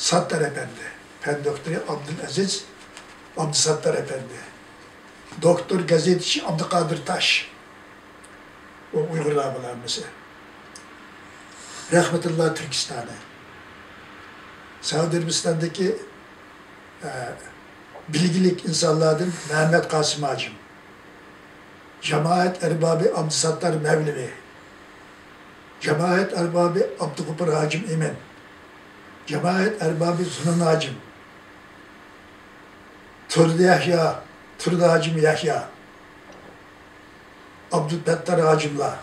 ساتتار ئەپەندى، پەن دوكتورى ئابدۇلئەزىز ئابدۇساتتار ئەپەندى، دوكتور گازېتچى ئابدۇقادىر تاش، ئۇ ئۇيغۇرلار بىلەن ھەممىسى. رەھمەتۇللا تۈركىستانى. سەئۇدى ئەرەبىستاندىكى، ئە، بىلگىلىك ئىنسانلاردىن مەمەت قاسىم ھاجىم. جامائەت ئەربابى ئابدۇساتتار مەۋلىۋى. جامائەت ئەربابى ئابدۇغوپۇر ھاجىم ئىمىن. جامائەت ئەربابى زۇنۇن ھاجىم. تۇردى يەھيا، تۇردى ھاجىم يەھيا. ئابدۇلپەتتار ھاجىملار.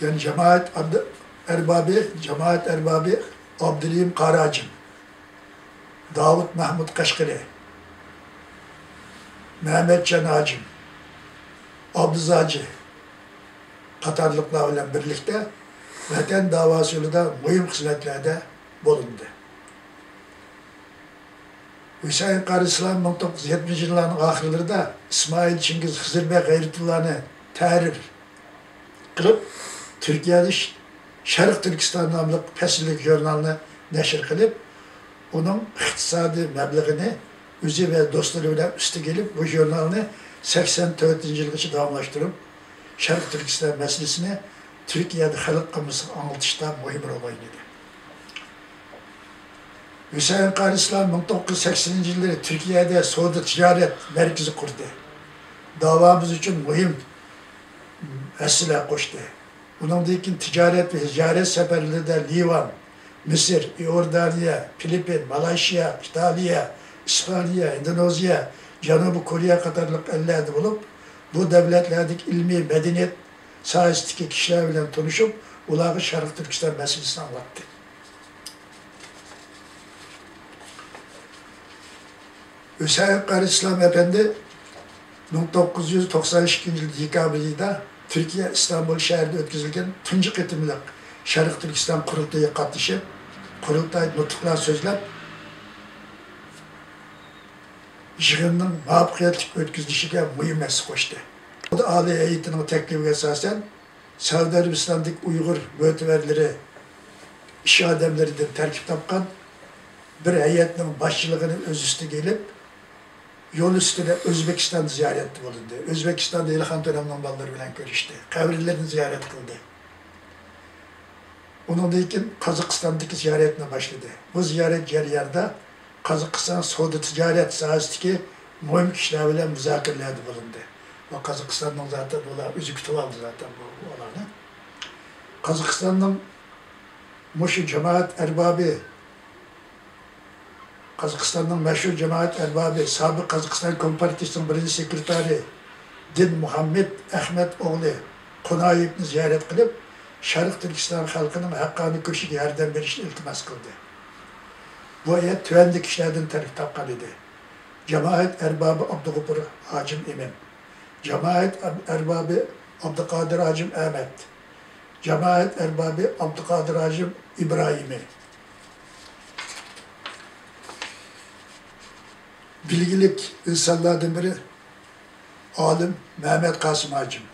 يەنى جامائەت ئەربابى، جامائەت ئەربابى ئابدۇرېھىم قارى ھاجىم. داۋۇت مەھمۇت قەشقىرى، مەمەتجان ھاجىم، ئابدۇز ھاجى قاتارلىقلار بىلەن بىرلىكتە ۋەتەن داۋاسى يولىدا مۇھىم خىزمەتلەردە بولۇندى. ھۈسەيىن قارى ئىسلام مىڭ توققۇز يۈز يەتمىشىنچى يىللارنىڭ ئاخىرلىرىدا ئىسمائىل چىڭگىز، خىزىر بەگ غەيرىتۇللانى تەھرىر قىلىپ، تۈركىيەدە ش-، شەرق تۈركىستان ناملىق پەسىللىك ژۇرنالنى نەشر قىلىپ، ئۇنىڭ ئىقتىسادىي مەبلىغىنى ئۆزى ۋە دوستلىرى بىلەن ئۈستىگە ئېلىپ، بۇ ژۇرنالنى سەكسەن تۆتىنچى يىلغىچە داۋاملاشتۇرۇپ، شەرقىي تۈركىستان مەسىلىسىنى تۈركىيەدە خەلق ئاممىسىغا ئاڭلىتىشتا مۇھىم رول ئوينىدى. ھۈسەيىن قارى ئىسلام مىڭ توققۇز يۈز سەكسىنىنچى يىللىرى تۈركىيەدە سودا تىجارەت مەركىزى قۇردى. داۋامىز ئۈچۈن مۇھىم ھەسسىلەر قوشتى. ئۇنىڭدىن كېيىن تىجارەت ۋە زىيارەت سەپەرلىرىدە لىۋان، مىسىر، ئىئوردانىيە، فىلىپپىن، مالايشىيا، ئىتالىيە، ئىسپانىيە، ئىندونېزىيە، جەنۇبىي كورېيە قاتارلىق ئەللەردە بولۇپ، بۇ دۆلەتلەردىكى ئىلمىي، مەدەنىيەت ساھەسىدىكى كىشىلەر بىلەن تونۇشۇپ، ئۇلارغا شەرقىي تۈركىستان مەسىلىسىنى ئاڭلاتتى. ھۈسەيىن قارى ئىسلام ئەپەندى مىڭ توققۇز يۈز توقسان ئىككىنچى يىل دېكابىر ئېيىدا تۈركىيە ئىستانبۇل شەھىرىدە ئۆتكۈزۈلگەن تۇنجى قېتىملىق شەرقىي تۈركىستان قۇرۇلتىيىغا قاتنىشىپ، قۇرۇلتايدا نۇتۇقلار سۆزلەپ، يىغىننىڭ مۇۋەپپەقىيەتلىك ئۆتكۈزۈلۈشىگە مۇھىم ھەسسە قوشتى. ئالىي ھەيئىتىنىڭ تەكلىپىگە ئاساسەن، سەئۇدى ئەرەبىستاندىكى ئۇيغۇر مۆتىۋەرلىرى، ئىش ئادەملىرىدىن تەركىب تاپقان بىر ھەيئەتنىڭ باشچىلىقىنى ئۆز ئۈستىگە ئېلىپ، يول ئۈستىدە ئۆزبېكىستاندا زىيارەتتە بولۇندى. ئۆزبېكىستاندا ئېلىخان تۆرەمنىڭ بالىلىرى بىلەن كۆرۈشتى. قەبرىلىرىنى زىيارەت قىلدى. ئۇنىڭدىن كېيىن قازاقىستاندىكى زىيارەتنى باشلىدى. بۇ زىيارەت جەريانىدا قازاقىستان سودا تىجارەت ساھەسىدىكى مۇھىم كىشىلەر بىلەن مۇزاكىرىلەردە بولۇندى. ۋە قازاقىستاننىڭ زاتەن بۇلار ئۆزى كۈتۈۋالدى زاتەن بۇ، بۇ ئۇلارنى. قازاقىستاننىڭ مۇشۇ جامائەت ئەربابى، قازاقىستاننىڭ مەشھۇر جامائەت ئەربابى، سابىق قازاقىستان كومپارتىيىسىنىڭ بىرىنچى سېكرېتارى دىن مۇھەممەد ئەخمەت ئوغلى قونايېۋنى زىيارەت قىلىپ، شەرقىي تۈركىستان خەلقىنىڭ ھەققانىي كۈرىشىگە ياردەم بېرىشنى ئىلتىماس قىلدى. بۇ ھەيئەت تۆۋەندىكى كىشىلەردىن تەركىب تاپقان ئىدى. جامائەت ئەربابى ئابدۇغوپۇر ھاجىم ئىمىن، جامائەت ئەربابى ئابدۇقادىر ھاجىم ئەمەت، جامائەت ئەربابى ئابدۇقادىر ھاجىم ئىبراھىمى. بىلگىلىك ئىنسانلاردىن بىرى ئالىم مەمەت قاسىم ھاجىم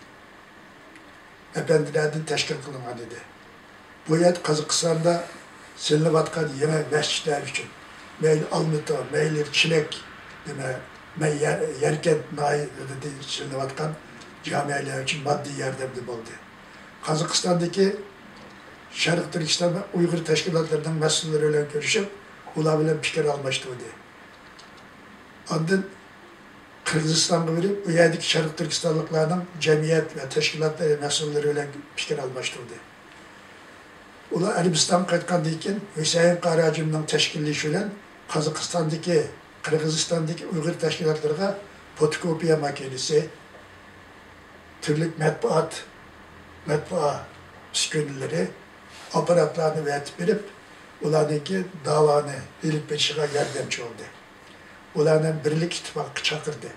ئەپەندىلەردىن تەشكىل قىلىنغان ئىدى. بۇ يەر قازاقىستاندا سېلىنىۋاتقان يېڭى مەسچىتلەر ئۈچۈن، مەيلى ئالمىتا، مەيلى چىلەك، نېمە، مەي-، يەر-، يەركەنت ناھىيەلىرىدە سېلىنىۋاتقان جامىلەر ئۈچۈن ماددىي ياردەمدە بولدى. قازاقىستاندىكى شەرقىي تۈركىستان ۋە ئۇيغۇر تەشكىلاتلىرىنىڭ مەسئۇللىرى بىلەن كۆرۈشۈپ، ئۇلار بىلەن پىكىر ئالماشتۇردى. ئاندىن قىرغىزىستانغا بېرىپ، ئۇ يەردىكى شەرقىي تۈركىستانلىقلارنىڭ جەمئىيەت ۋە تەشكىلاتلىرى مەسئۇللىرى بىلەن پىكىر ئالماشتۇردى. ئۇلار ئەرەبىستانغا قايتقاندىن كېيىن، ھۈسەيىن قارى ھاجىمنىڭ تەشكىللىشى بىلەن قازاقىستاندىكى، قىرغىزىستاندىكى ئۇيغۇر تەشكىلاتلىرىغا فوتوكوپىيە ماكىنىسى، تۈرلۈك مەتبۇئات، مەتبۇئا ئۈسكۈنىلىرى، ئاپپاراتلارنى ئەۋەتىپ بېرىپ، ئۇلارنىڭكى داۋانى ئېلىپ بېرىشىغا ياردەمچى بولدى. ئۇلارنى بىرلىك ئىتتىپاققا چاقىردى.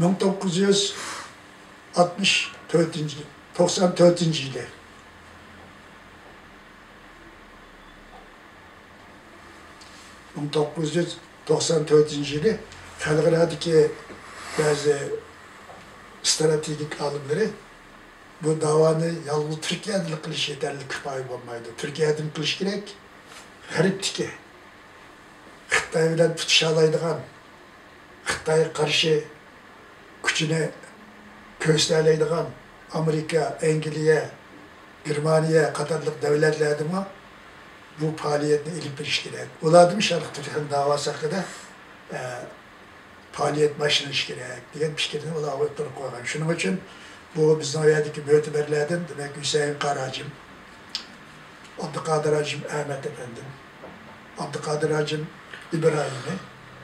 مىڭ توققۇز يۈز ئاتمىش تۆتىنچى، توقسان تۆتىنچى يىلى، مىڭ توققۇز يۈز توقسان تۆتىنچى يىلى خەلقئارادىكى بەزى ئىستراتېگىك ئالىملىرى بۇ داۋانى يالغۇز تۈركىيەدىلا قىلىش يېتەرلىك، كۇپايە بولمايدۇ. تۈركىيەدىن قىلىش كېرەك. غەربتىكى، خىتاي بىلەن پۇتۇشالايدىغان، خىتايغا قارشى كۈچىنى كۆرسىتەلەيدىغان ئامېرىكا، ئەنگلىيە، گېرمانىيە قاتارلىق دۆلەتلەردىمۇ بۇ پائالىيەتنى ئېلىپ بېرىش كېرەك. ئۇلاردىمۇ شەرقىي تۈركىستان داۋاسى ھەققىدە، ئە، پائالىيەت باشلىنىشى كېرەك دېگەن پىكىرنى ئۇلار ئوتتۇرىغا قويغان. شۇنىڭ ئۈچۈن بۇ بىزنىڭ ئۇ يەردىكى مۆتىبەرلەردىن، دېمەك، ھۈسەيىن قارى ھاجىم، ئابدۇقادىر ھاجىم ئەمەت ئەپەندىم، ئابدۇقادىر ھاجىم ئىبراھىمى،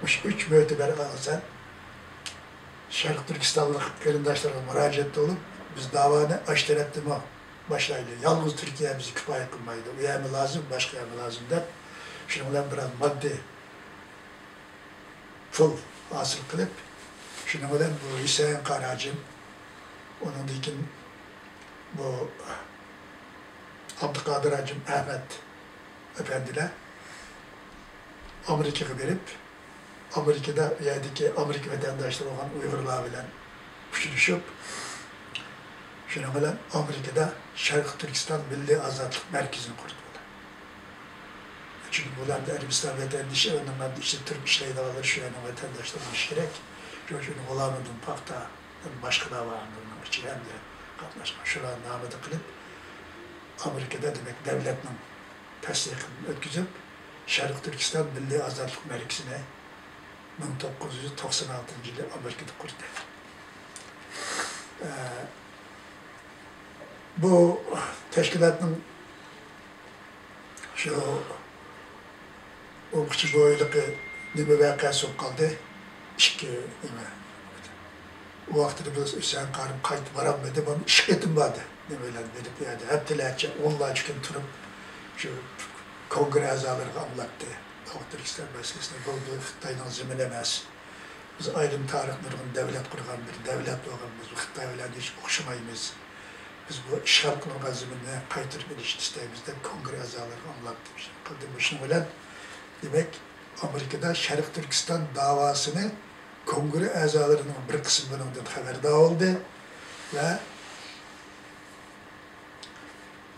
مۇشۇ ئۈچ مۆتىبەر ئاساسەن شەرقىي تۈركىستانلىق قېرىنداشلارغا مۇراجىئەتتە بولۇپ، بىز داۋانى ئاشۇ تەرەپتىنمۇ باشلايلى. يالغۇز تۈركىيە بىزگە كۇپايە قىلمايدۇ. ئۇ يەرمۇ لازىم، باشقا يەرمۇ لازىم دەپ، شۇنىڭ بىلەن بىراز ماددىي پۇل ھاسىل قىلىپ، شۇنىڭ بىلەن بۇ ھۈسەيىن قارى ھاجىم، ئۇنىڭدىن كېيىن بۇ ئابدۇقادىر ھاجىم ئەمەت ئەپەندىلەر ئامېرىكىغا بېرىپ، ئامېرىكىدا، ئۇ يەردىكى ئامېرىكا ۋەتەنداشلىرى بولغان ئۇيغۇرلار بىلەن ئۇچرىشىپ، شۇنىڭ بىلەن ئامېرىكىدا شەرقىي تۈركىستان مىللىي ئازادلىق مەركىزىنى قۇردى بۇلار. چۈنكى بۇلار ئەمدى ئەرەبىستان ۋەتەندىشى، ئۇنىڭ ئەمدى ئىچىدە تۇرۇپ ئىشلەيدىغانلار شۇ يەرنىڭ ۋەتەنداشلىرى بولۇشى كېرەك. شۇنىڭ ئۈچۈن غۇلامىدىن پاختا، باشقىلار بار ئۇنىڭ ئىچىگە ئەمدى قاتناشقان. شۇلار نامىدا قىلىپ، ئامېرىكىدا، دېمەك، دەۋلەتنىڭ تەستىقىدىن ئۆتكۈزۈپ، شەرقىي تۈركىستان مىللىي ئازادلىق مەركىزىنى مىڭ توققۇز يۈز توقسان ئالتىنچى يىلى ئامېرىكىدا قۇردى. ئە، بۇ تەشكىلاتنىڭ شۇ ئوقۇغۇچى بويىلىقى نېمە ۋەقەسى بولۇپ قالدى؟ ئىككى نېمە. ئۇ ۋاقىتتا بىز ھۈسەيىن قارىم قايتىپ بارالمىدى، مانا ئىككى قېتىم باردى. نېمە بىلەن بېرىپ، ئۇ يەردە ھەپتىلەرچە، ئونلارچە كۈن تۇرۇپ، شۇ كونگرېس ئەزالىرىغا ئاڭلاتتى. ئوتتۇرا تۈركىستان مەسىلىسىنى، بۇ، بۇ خىتاينىڭ زېمىنى ئەمەس. بىز ئايرىم تارىخ، نۇرغۇن دەۋلەت قۇرغان بىر دەۋلەت بولغان، بىز خىتاي بىلەن ھېچ ئوخشىمايمىز. بىز بۇ ئىشغال قىلىنغان زېمىننى قايتۇرۇپ ئېلىشنى ئىستەيمىز دەپ كونگرېس ئەزالىرىغا ئاڭلاتتى. شۇنىڭ بىلەن، دېمەك، ئامېرىكىدا شەرقىي تۈركىستان داۋاسىنى كونگرېس ئەزالىرىنىڭ بىر قىسمى بۇنىڭدىن خەۋەردار بولدى ۋە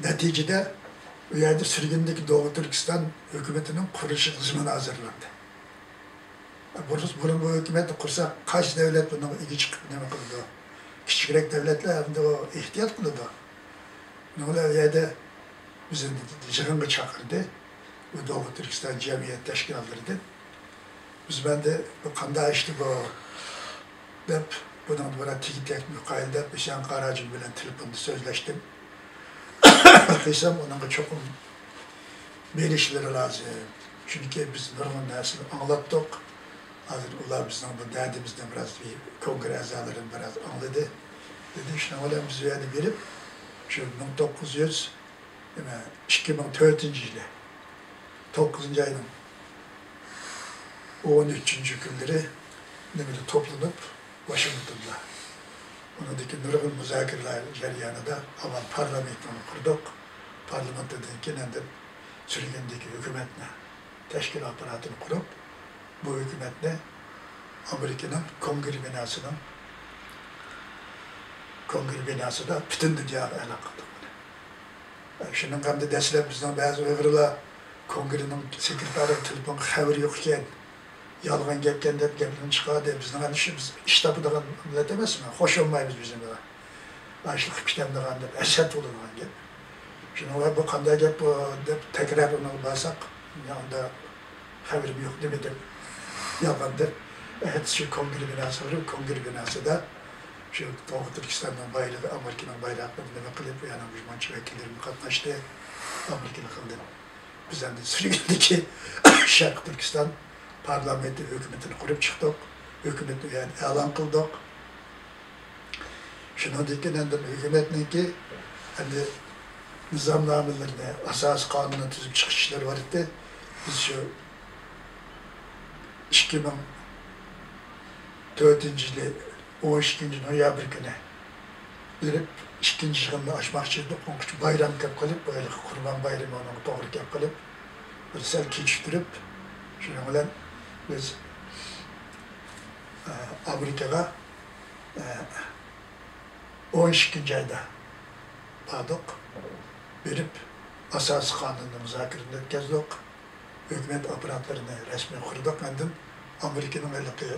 نەتىجىدە ئۇ يەردە سۈرگۈندىكى دوغۇ تۈركىستان ھۆكۈمىتىنىڭ قۇرۇلۇشىغا زېمىن ھازىرلاندى. بۇرۇن، بۇرۇن بۇ ھۆكۈمەتنى قۇرساق، قايسى دەۋلەت بۇنىڭغا ئىگە چىقىپ نېمە قىلىدۇ؟ كىچىكرەك دەۋلەتلەر ئەمدى ئۇ ئېھتىيات قىلىدۇ. شۇنىڭ بىلەن ئۇ يەردە بىزنى يىغىنغا چاقىردى. بۇ دوغۇ تۈركىستان جەمئىيەت تەشكىلاتلىرىدىن. بىز مەندە بۇ قانداق ئىشتى بۇ دەپ، بۇنىڭدا بىرەر تېگى تەكمە قايىل دەپ، ھۈسەيىن قارى ھاجىم بىلەن تېلېفوندا سۆزلەشتىم. قىلسام، ئۇنىڭغا چوقۇم بېرىشلىرى لازىم. چۈنكى بىز نۇرغۇن نەرسىنى ئاڭلاتتۇق. ھازىر ئۇلار بىزنىڭ بۇ دەردىمىزنى بىراز كونگرېس ئەزالىرىنى بىراز ئاڭلىدى، دېدى. شۇنىڭ بىلەن بىز ئۇ يەردە بېرىپ، شۇ مىڭ توققۇز يۈز، نېمە، ئىككى مىڭ تۆتىنچى يىلى توققۇزىنچى ئاينىڭ ئون ئۈچىنچى كۈنلىرى نېمىدە توپلىنىپ، ۋاشىنگتوندا. ئۇنىڭدىن كېيىن نۇرغۇن مۇزاكىرىلەر جەريانىدا ئاۋۋال پارلامېنتنى قۇردۇق. پارلامېنتتىن كېيىن ئەمدى سۈرگۈندىكى ھۆكۈمەتنى، تەشكىل ئاپپاراتىنى قۇرۇپ، بۇ ھۆكۈمەتنى ئامېرىكىنىڭ كونگرېس بىناسىنىڭ، كونگرېس بىناسىدا پۈتۈن دۇنياغا ئېلان قىلدۇق بۇنى. شۇنىڭغا ئەمدى دەسلەپ بىزنىڭ بەزى ئۇيغۇرلار كونگرېنىڭ سېكرېتارىغا تېلېفونغا خەۋىرى يوق ئىكەن، يالغان گەپكەن دەپ گەپلىرىنى چىقاردى. بىزنىڭ ئەمدى شۇ، بىز ئىش تاپىدىغان مىللەت ئەمەسمۇ، خوش بولمايمىز بىز ئۇنىڭغا. ئاشۇ قىلىپ كېتەمدىغان دەپ ھەسەت بولىدىغان گەپ. شۇنىڭغا بۇ قانداق گەپ بۇ دەپ تەكرار ئۇنىڭغا بارساق، مەن ئۇنداق خەۋىرىم يوق دېمىدىم. يالغان دەپ. ئەتىسى شۇ كونگرېس بىناسىغا بېرىپ، كونگرېس بىناسىدا شۇ دوغۇ تۈركىستاننىڭ بايرىقى، ئامېرىكىنىڭ بايرىقلىرىنى نېمە قىلىپ، يەنە مۇنچە ۋەكىللىرىمۇ قاتناشتى. ئامېرىكىلىق قىلدى. بىز ئەمدى سۈرگۈندىكى شەرقىي تۈركىستان پارلامېنتى ھۆكۈمىتىنى قۇرۇپ چىقتۇق. ھۆكۈمەتنى ئېلان قىلدۇق. شۇنىڭدىن كېيىن ئەمدى ھۆكۈمەتنىڭكى ئەمدى نىزامنامىلىرىنى، ئاساسىي قانۇننى تۈزۈپ چىقىش ئىشلىرى بار ئىدى. بىز شۇ ئىككى مىڭ تۆتىنچى يىلى ئون ئىككىنچى نويابىر كۈنى بېرىپ، ئىككىنچى يىغىننى ئاچماقچى ئىدۇق. ئۇنىڭ ئۈچۈن بايرام كەپ قېلىپ، بۇ ھېلىقى قۇربان بايرىمى ئۇنىڭغا توغرا كەپ قېلىپ، بىر سەل كېچىكتۈرۈپ، شۇنىڭ بىلەن بىز، ئە، ئامېرىكىغا، ئە، ئون ئىككىنچى ئايدا باردۇق. بېرىپ، ئاساسىي قانۇننى مۇزاكىرىنى ئۆتكۈزدۇق. ھۆكۈمەت ئاپپاراتلىرىنى رەسمىي قۇردۇق. ئاندىن ئامېرىكىنىڭ ھېلىقى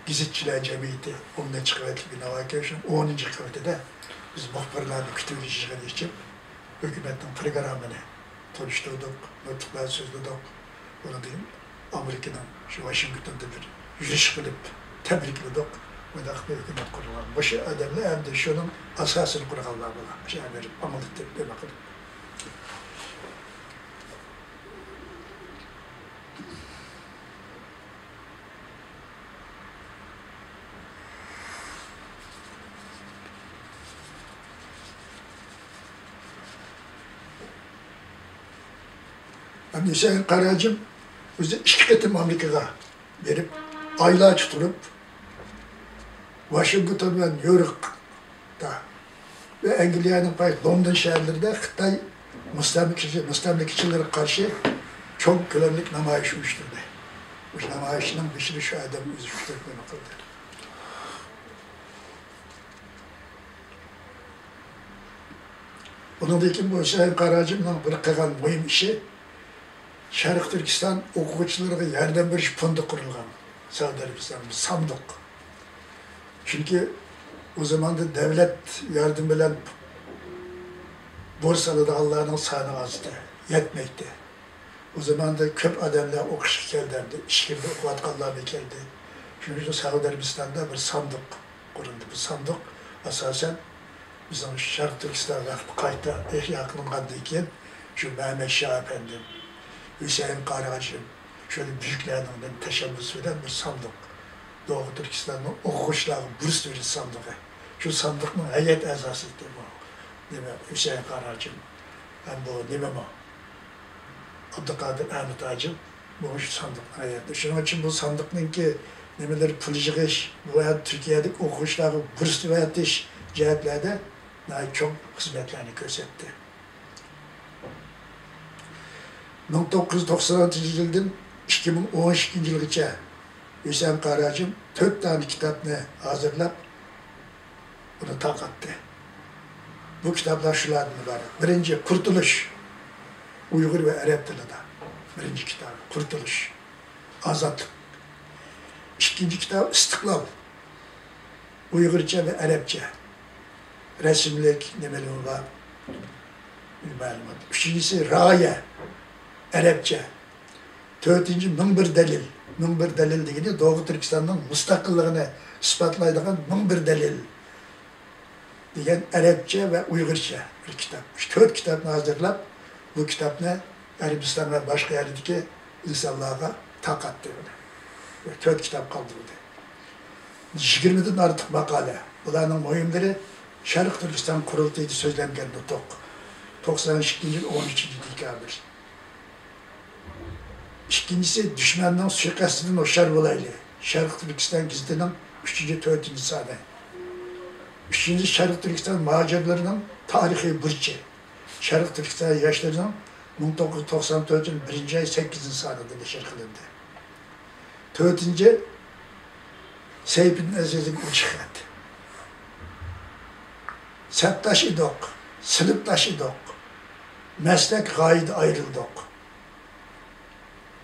گېزىتچىلەر جەمئىيىتى ئون نەچچە قەۋەتلىك بىنا باركەن، شۇنىڭ ئونىنچى قەۋىتىدە بىز مۇخبىرلارنى كۈتۈۋېلىش يىغىنى ئېچىپ، ھۆكۈمەتنىڭ پىروگراممىنى تونۇشتۇردۇق، نۇتۇقلار سۆزلىدۇق. ئۇنىڭدىن ئامېرىكىنىڭ شۇ ۋاشىنگتوندا بىر يۈرۈش قىلىپ تەبرىكلىدۇق. مۇنداق بىر ھۆكۈمەت قۇرۇلغان. مۇشۇ ئادەملەر ئەمدى شۇنىڭ ئاساسىنى قۇرغانلار بۇلار. شۇ بېرىپ ئاڭلىتىپ نېمە قىلىپ. ئەمدى ھۈسەيىن قارا ھاجىم ئۆزى ئىككى قېتىم ئامېرىكىغا بېرىپ، ئايلارچە تۇرۇپ، ۋاشىنگتون ۋە نيۇ يوركتا ۋە ئەنگلىيەنىڭ پاي-، لوندون شەھەرلىرىدە خىتاي مۇستەملىكىچى-، مۇستەملىكىچىلىرىگە قارشى چوڭ كۆلەملىك نامايىش ئۇيۇشتۇردى. مۇشۇ نامايىشنىڭ بېشىدا شۇ ئادەم ئۆزى كۈتۈرۈپ نېمە قىلدى. ئۇنىڭدىن كېيىن بۇ ھۈسەيىن قارا ھاجىمنىڭ بىر قىلغان مۇھىم ئىشى، شەرقىي تۈركىستان ئوقۇغۇچىلىرىغا ياردەم بېرىش فوندى قۇرۇلغان. سەئۇدى ئەرەبىستاندا ساندۇق. چۈنكى ئۇ زاماندا دۆلەت ياردىمى بىلەن بۇرس ئالىدىغانلارنىڭ سانى ئاز ئىدى، يەتمەيتتى. ئۇ زاماندا كۆپ ئادەملەر ئوقۇشقا كەلدى، ئەمدى ئىچكىرىدە ئوقۇۋاتقانلارمۇ كەلدى. شۇنىڭ ئۈچۈن سەئۇدى ئەرەبىستاندا بىر ساندۇق قۇرۇلدى. بۇ ساندۇق ئاساسەن بىزنىڭ شەرقىي تۈركىستان ۋەقپى قايتا ئىھيا قىلىنغاندىن كېيىن، شۇ مەمەت شاھ ئەپەندىم، ھۈسەيىن قارا ھاجىم، شۇنداق بۈيۈكلەرنىڭ تەشەببۇسى بىلەن بىر ساندۇق، دوغۇ تۈركىستاننىڭ ئوقۇغۇچىلارغا بۇرس بېرىش ساندۇقى. شۇ ساندۇقنىڭ ھەيئەت ئەزاسى ئىدى بۇ، نېمە، ھۈسەيىن قارا ھاجىم ھەم بۇ نېمىمۇ، ئابدۇقادىر ئەمىت ھاجىم، بۇ مۇشۇ ساندۇقنىڭ ھەيئەتى. شۇنىڭ ئۈچۈن بۇ ساندۇقنىڭكى نېمىلىرى، پۇل يىغىش، بۇ ھەم تۈركىيەدىكى ئوقۇغۇچىلارغا بۇرس ئەۋەتىش جەھەتلەردە ناھايىتى چوڭ خىزمەتلەرنى كۆرسەتتى. مىڭ توققۇز يۈز توقسان ئالتىنچى يىلدىن ئىككى مىڭ ئون ئىككىنچى يىلغىچە ھۈسەيىن قارا ھاجىم تۆت دانە كىتابنى ھازىرلاپ، بۇنى تارقاتتى. بۇ كىتابلار شۇلاردىن ئىبارەت. بىرىنچى، قۇرتۇلۇش، ئۇيغۇر ۋە ئەرەب تىلىدا. بىرىنچى كىتابى، قۇرتۇلۇش، ئازادلىق. ئىككىنچى كىتاب، ئىستىقلال، ئۇيغۇرچە ۋە ئەرەبچە. رەسىملىك نېمىلىرى بار. مەلۇمات. ئۈچىنچىسى، رايە، ئەرەبچە. تۆتىنچى، مىڭ بىر دەلىل. مىڭ بىر دەلىل دېگىنى دوغۇ تۈركىستاننىڭ مۇستەقىللىقىنى ئىسپاتلايدىغان مىڭ بىر دەلىل دېگەن ئەرەبچە ۋە ئۇيغۇرچە بىر كىتاب. شۇ تۆت كىتابنى ھازىرلاپ، بۇ كىتابنى ئەرەبىستان ۋە باشقا يەردىكى ئىنسانلارغا تارقاتتى. تۆت كىتاب قالدۇردى. يىگىرمىدىن ئارتۇق ماقالە. بۇلارنىڭ مۇھىملىرى شەرقىي تۈركىستان قۇرۇلتىيىدا سۆزلەنگەن نۇتۇق، توقسان ئىككىنچى يىل ئون ئۈچىنچى دېكابىر. ئىككىنچىسى، دۈشمەننىڭ سۇيىقەستىدىن ھوشيار بولايلى، شەرقىي تۈركىستان گېزىتىنىڭ ئۈچىنچى، تۆتىنچى سانى. ئۈچىنچى، شەرقىي تۈركىستان مۇھاجىرلىرىنىڭ تارىخىي بۇرچى، شەرقىي تۈركىستان ياشلىرىنىڭ مىڭ توققۇز يۈز توقسان تۆتىنچى يىل بىرىنچى ئاي سەككىزىنچى سانىدا نەشر قىلىندى. تۆتىنچى، سەيپىدىن ئەزىزنىڭ ئوچۇق خەت. سەپداش ئىدۇق، سىنىپداش ئىدۇق، مەسلەك غايىدە ئايرىلدۇق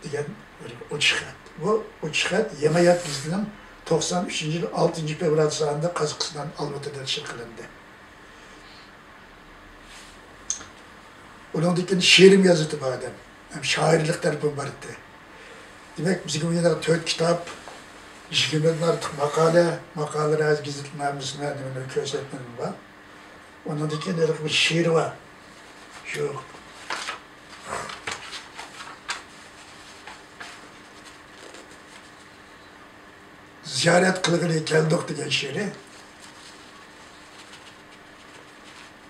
دېگەن بىر ئوچۇق خەت. بۇ ئوچۇق خەت يېڭى ھايات گېزىتىنىڭ توقسان ئۈچىنچى يىل ئالتىنچى فېۋرال سانىدا قازاقىستان ئالمۇتىدا نەشر قىلىندى. ئۇنىڭدىن كېيىن شېئىرمۇ يازىتى بار ئادەم. ھەم شائىرلىق تەرىپىمۇ بار ئىدى. دېمەك، بىزگە مۇنداق تۆت كىتاب، يىگىرمىدىن ئارتۇق ماقالە، ماقالىلەر، گېزىت مەنبىسىنى، نېمىنى كۆرسەتمىدىم بار. ئۇنىڭدىن كېيىن ھېلىقى بىر شېئىر بار. شۇ زىيارەت قىلغىلى كەلدۇق دېگەن شېئىرى.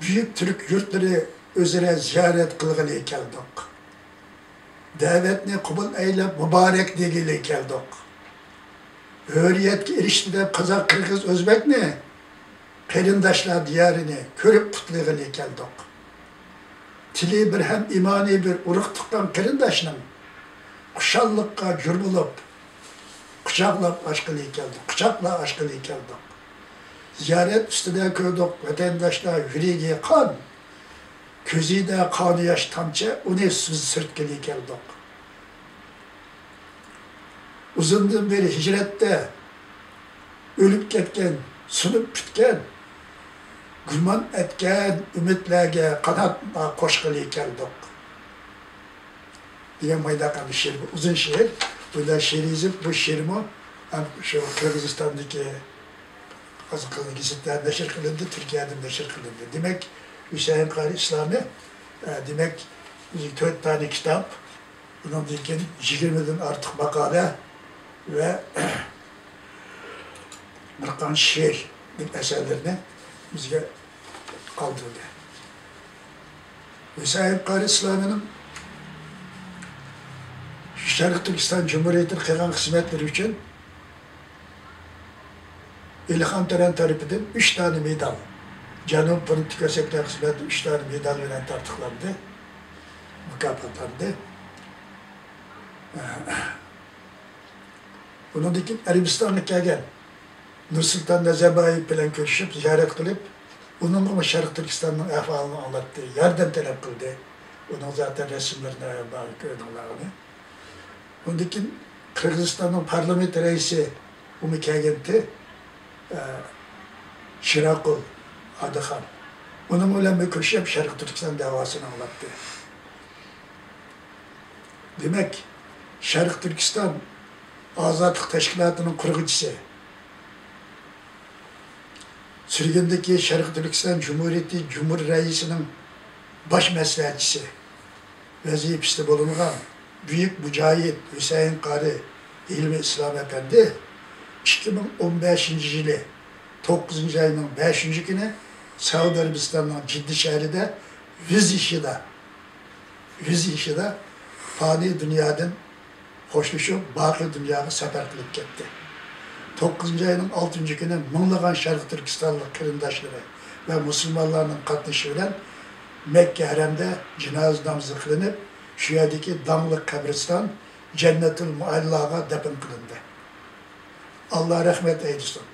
بۈيۈك تۈرك يۇرتلىرى ئۆزرە زىيارەت قىلغىلى كەلدۇق. دەۋەتنى قوبۇل ئەيلەپ مۇبارەك دېگىلى كەلدۇق. ھۆرىيەتكە ئېرىشتى دەپ قازاق، قىرغىز، ئۆزبەكنى، قېرىنداشلار دىيارىنى كۆرۈپ قۇتلىغىلى كەلدۇق. تىلى بىر ھەم ئىمانى بىر ئۇرۇق تۇغقان قېرىنداشنىڭ خۇشاللىققا جور بولۇپ، قۇچاقلاپ ئاچقىلى كەلدۇق، قۇچاقلار ئاچقىلى كەلدۇق. زىيارەت ئۈستىدە كۆردۇق ۋەتەنداشلار يۈرىكى قان، كۆزىدە قان ياش تامچە، ئۇنى سۈز سۈرتكىلى كەلدۇق. ئۇزۇندىن بېرى ھىجرەتتە ئۆلۈپ كەتكەن، سۇنۇپ پۈتكەن، گۇمان ئەتكەن ئۈمىدلەرگە قانات قوشقىلى كەلدۇق. دېگەن مايدا قالدى شېئىر. بۇ ئۇزۇن شېئىر. بۇنداق شېئىر يېزىپ، بۇ شېئىرمۇ ھەم شۇ قىرغىزىستاندىكى ھازىر قىزىل گېزىتتە نەشر قىلىندى، تۈركىيەدە نەشر قىلىندى. دېمەك، ھۈسەيىن قارى ئىسلامى، ئە، دېمەك، تۆت دانە كىتاب، ئۇنىڭدىن كېيىن يىگىرمىدىن ئارتۇق ماقالە ۋە بىر قانچە شېئىرلىك ئەسەرلىرىنى بىزگە قالدۇردى. ھۈسەيىن قارى ئىسلامىنىڭ شەرقىي تۈركىستان جۇمھۇرىيىتىگە قىلغان خىزمەتلىرى ئۈچۈن ئىلھام تۆرەن تەرىپىدىن ئۈچ دانە مېدال، جەنۇب فرونتتا كۆرسەتكەن خىزمەتتە ئۈچ دانە مېدال بىلەن تارتۇقلاندى، مۇكاپاتلاندى. ئۇنىڭدىن كېيىن ئەرەبىستانغا كەلگەن نۇرسۇلتان نەزەربايېۋ بىلەن كۆرۈشۈپ، زىيارەت قىلىپ، ئۇنىڭغىمۇ شەرقىي تۈركىستاننىڭ ئەھۋالىنى ئاڭلاتتى، ياردەم تەلەپ قىلدى. ئۇنىڭ زاتەن رەسىملىرىنى بار، كۆردۈڭلار ئۇنى. ئۇندىن كېيىن قىرغىزىستاننىڭ پارلامېنت رەئىسى ئۇمۇ كەلگەنتى، ئە، شىراقۇل ئادىخان. ئۇنىڭ بىلەن بىر كۆرۈشۈپ، شەرقىي تۈركىستان دەۋاسىنى ئاڭلاتتى. دېمەك، شەرقىي تۈركىستان ئازادلىق تەشكىلاتىنىڭ قۇرغۇچىسى، سۈرگۈندىكى شەرقىي تۈركىستان جۇمھۇرىيىتى جۇمھۇر رەئىسىنىڭ باش مەسلىھەتچىسى ۋەزىپىسىدە بولۇنغان بۈيۈك مۇجاھىد ھۈسەيىن قارى ئىلمى ئىسلام ئەپەندى ئىككى مىڭ ئون بەشىنچى يىلى توققۇزىنچى ئاينىڭ بەشىنچى كۈنى سەئۇدى ئەرەبىستاننىڭ جىددە شەھىرىدە ۋىز ئىشىدا، ۋىز ئىشىدا پانىي دۇنيادىن خوشلىشىپ، باقىي دۇنياغا سەپەر قىلىپ كەتتى. توققۇزىنچى ئاينىڭ ئالتىنچى كۈنى مىڭلىغان شەرقىي تۈركىستانلىق قېرىنداشلىرى ۋە مۇسۇلمانلارنىڭ قاتنىشىشى بىلەن مەككە ھەرەمدە جىنازا نامىزى قىلىنىپ، شۇ يەردىكى داڭلىق قەبرىستان جەننەتۇل مۇئەللاغا دەپنە قىلىندى. ئاللا رەھمەت ئەيلىسۇن.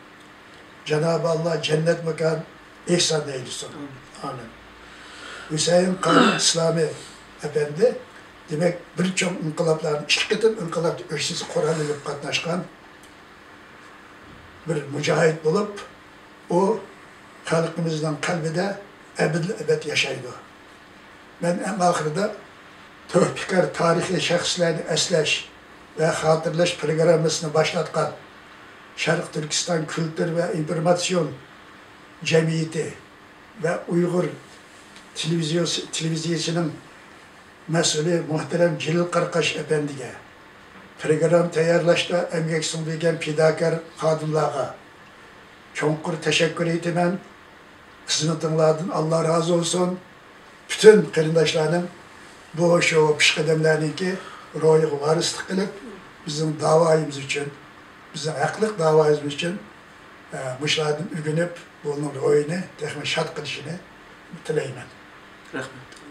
جانابى ئاللا جەننەت ماكان ئېھسان ئەيلىسۇن. ئامىن. ھۈسەيىن قارى ئىسلامى ئەپەندى، دېمەك، بىر چوڭ ئىنقىلابلارنى، ئىككى قېتىم ئىنقىلابتا ئۆكسىسى قورال ئېلىپ قاتناشقان بىر مۇجاھىد بولۇپ، ئۇ خەلقىمىزنىڭ قەلبىدە ئەبەدىل ئەبەد ياشايدۇ. مەن ئەڭ ئاخىرىدا تۆھپىكار تارىخىي شەخسلەرنى ئەسلەش ۋە خاتىرىلەش پىروگراممىسىنى باشلاتقان شەرقىي تۈركىستان كۈلتۈر ۋە ئىنفورماتسىيون جەمئىيىتى ۋە ئۇيغۇر تېلېۋىزىيەسى، تېلېۋىزىيەسىنىڭ مەسئۇلى مۇھتەرەم جېلىل قاراقاش ئەپەندىگە، پىروگرامما تەييارلاشتا ئەمگەك سىڭدۈرگەن پىداكار خادىملارغا چوڭقۇر تەشەككۈر ئېيتىمەن. خىزمىتىڭلاردىن ئاللا رازى بولسۇن. پۈتۈن قېرىنداشلارنىڭ بۇ شۇ پېشقەدەملەرنىڭكى روھىغا ۋارىسلىق قىلىپ، بىزنىڭ داۋايىمىز ئۈچۈن، بىزنىڭ ھەقلىق داۋايىمىز ئۈچۈن، ئە، مۇشۇلاردىن ئۆگىنىپ، بۇنىڭ روھىنى تېخىمۇ شاد قىلىشىنى تىلەيمەن. رەھمەت.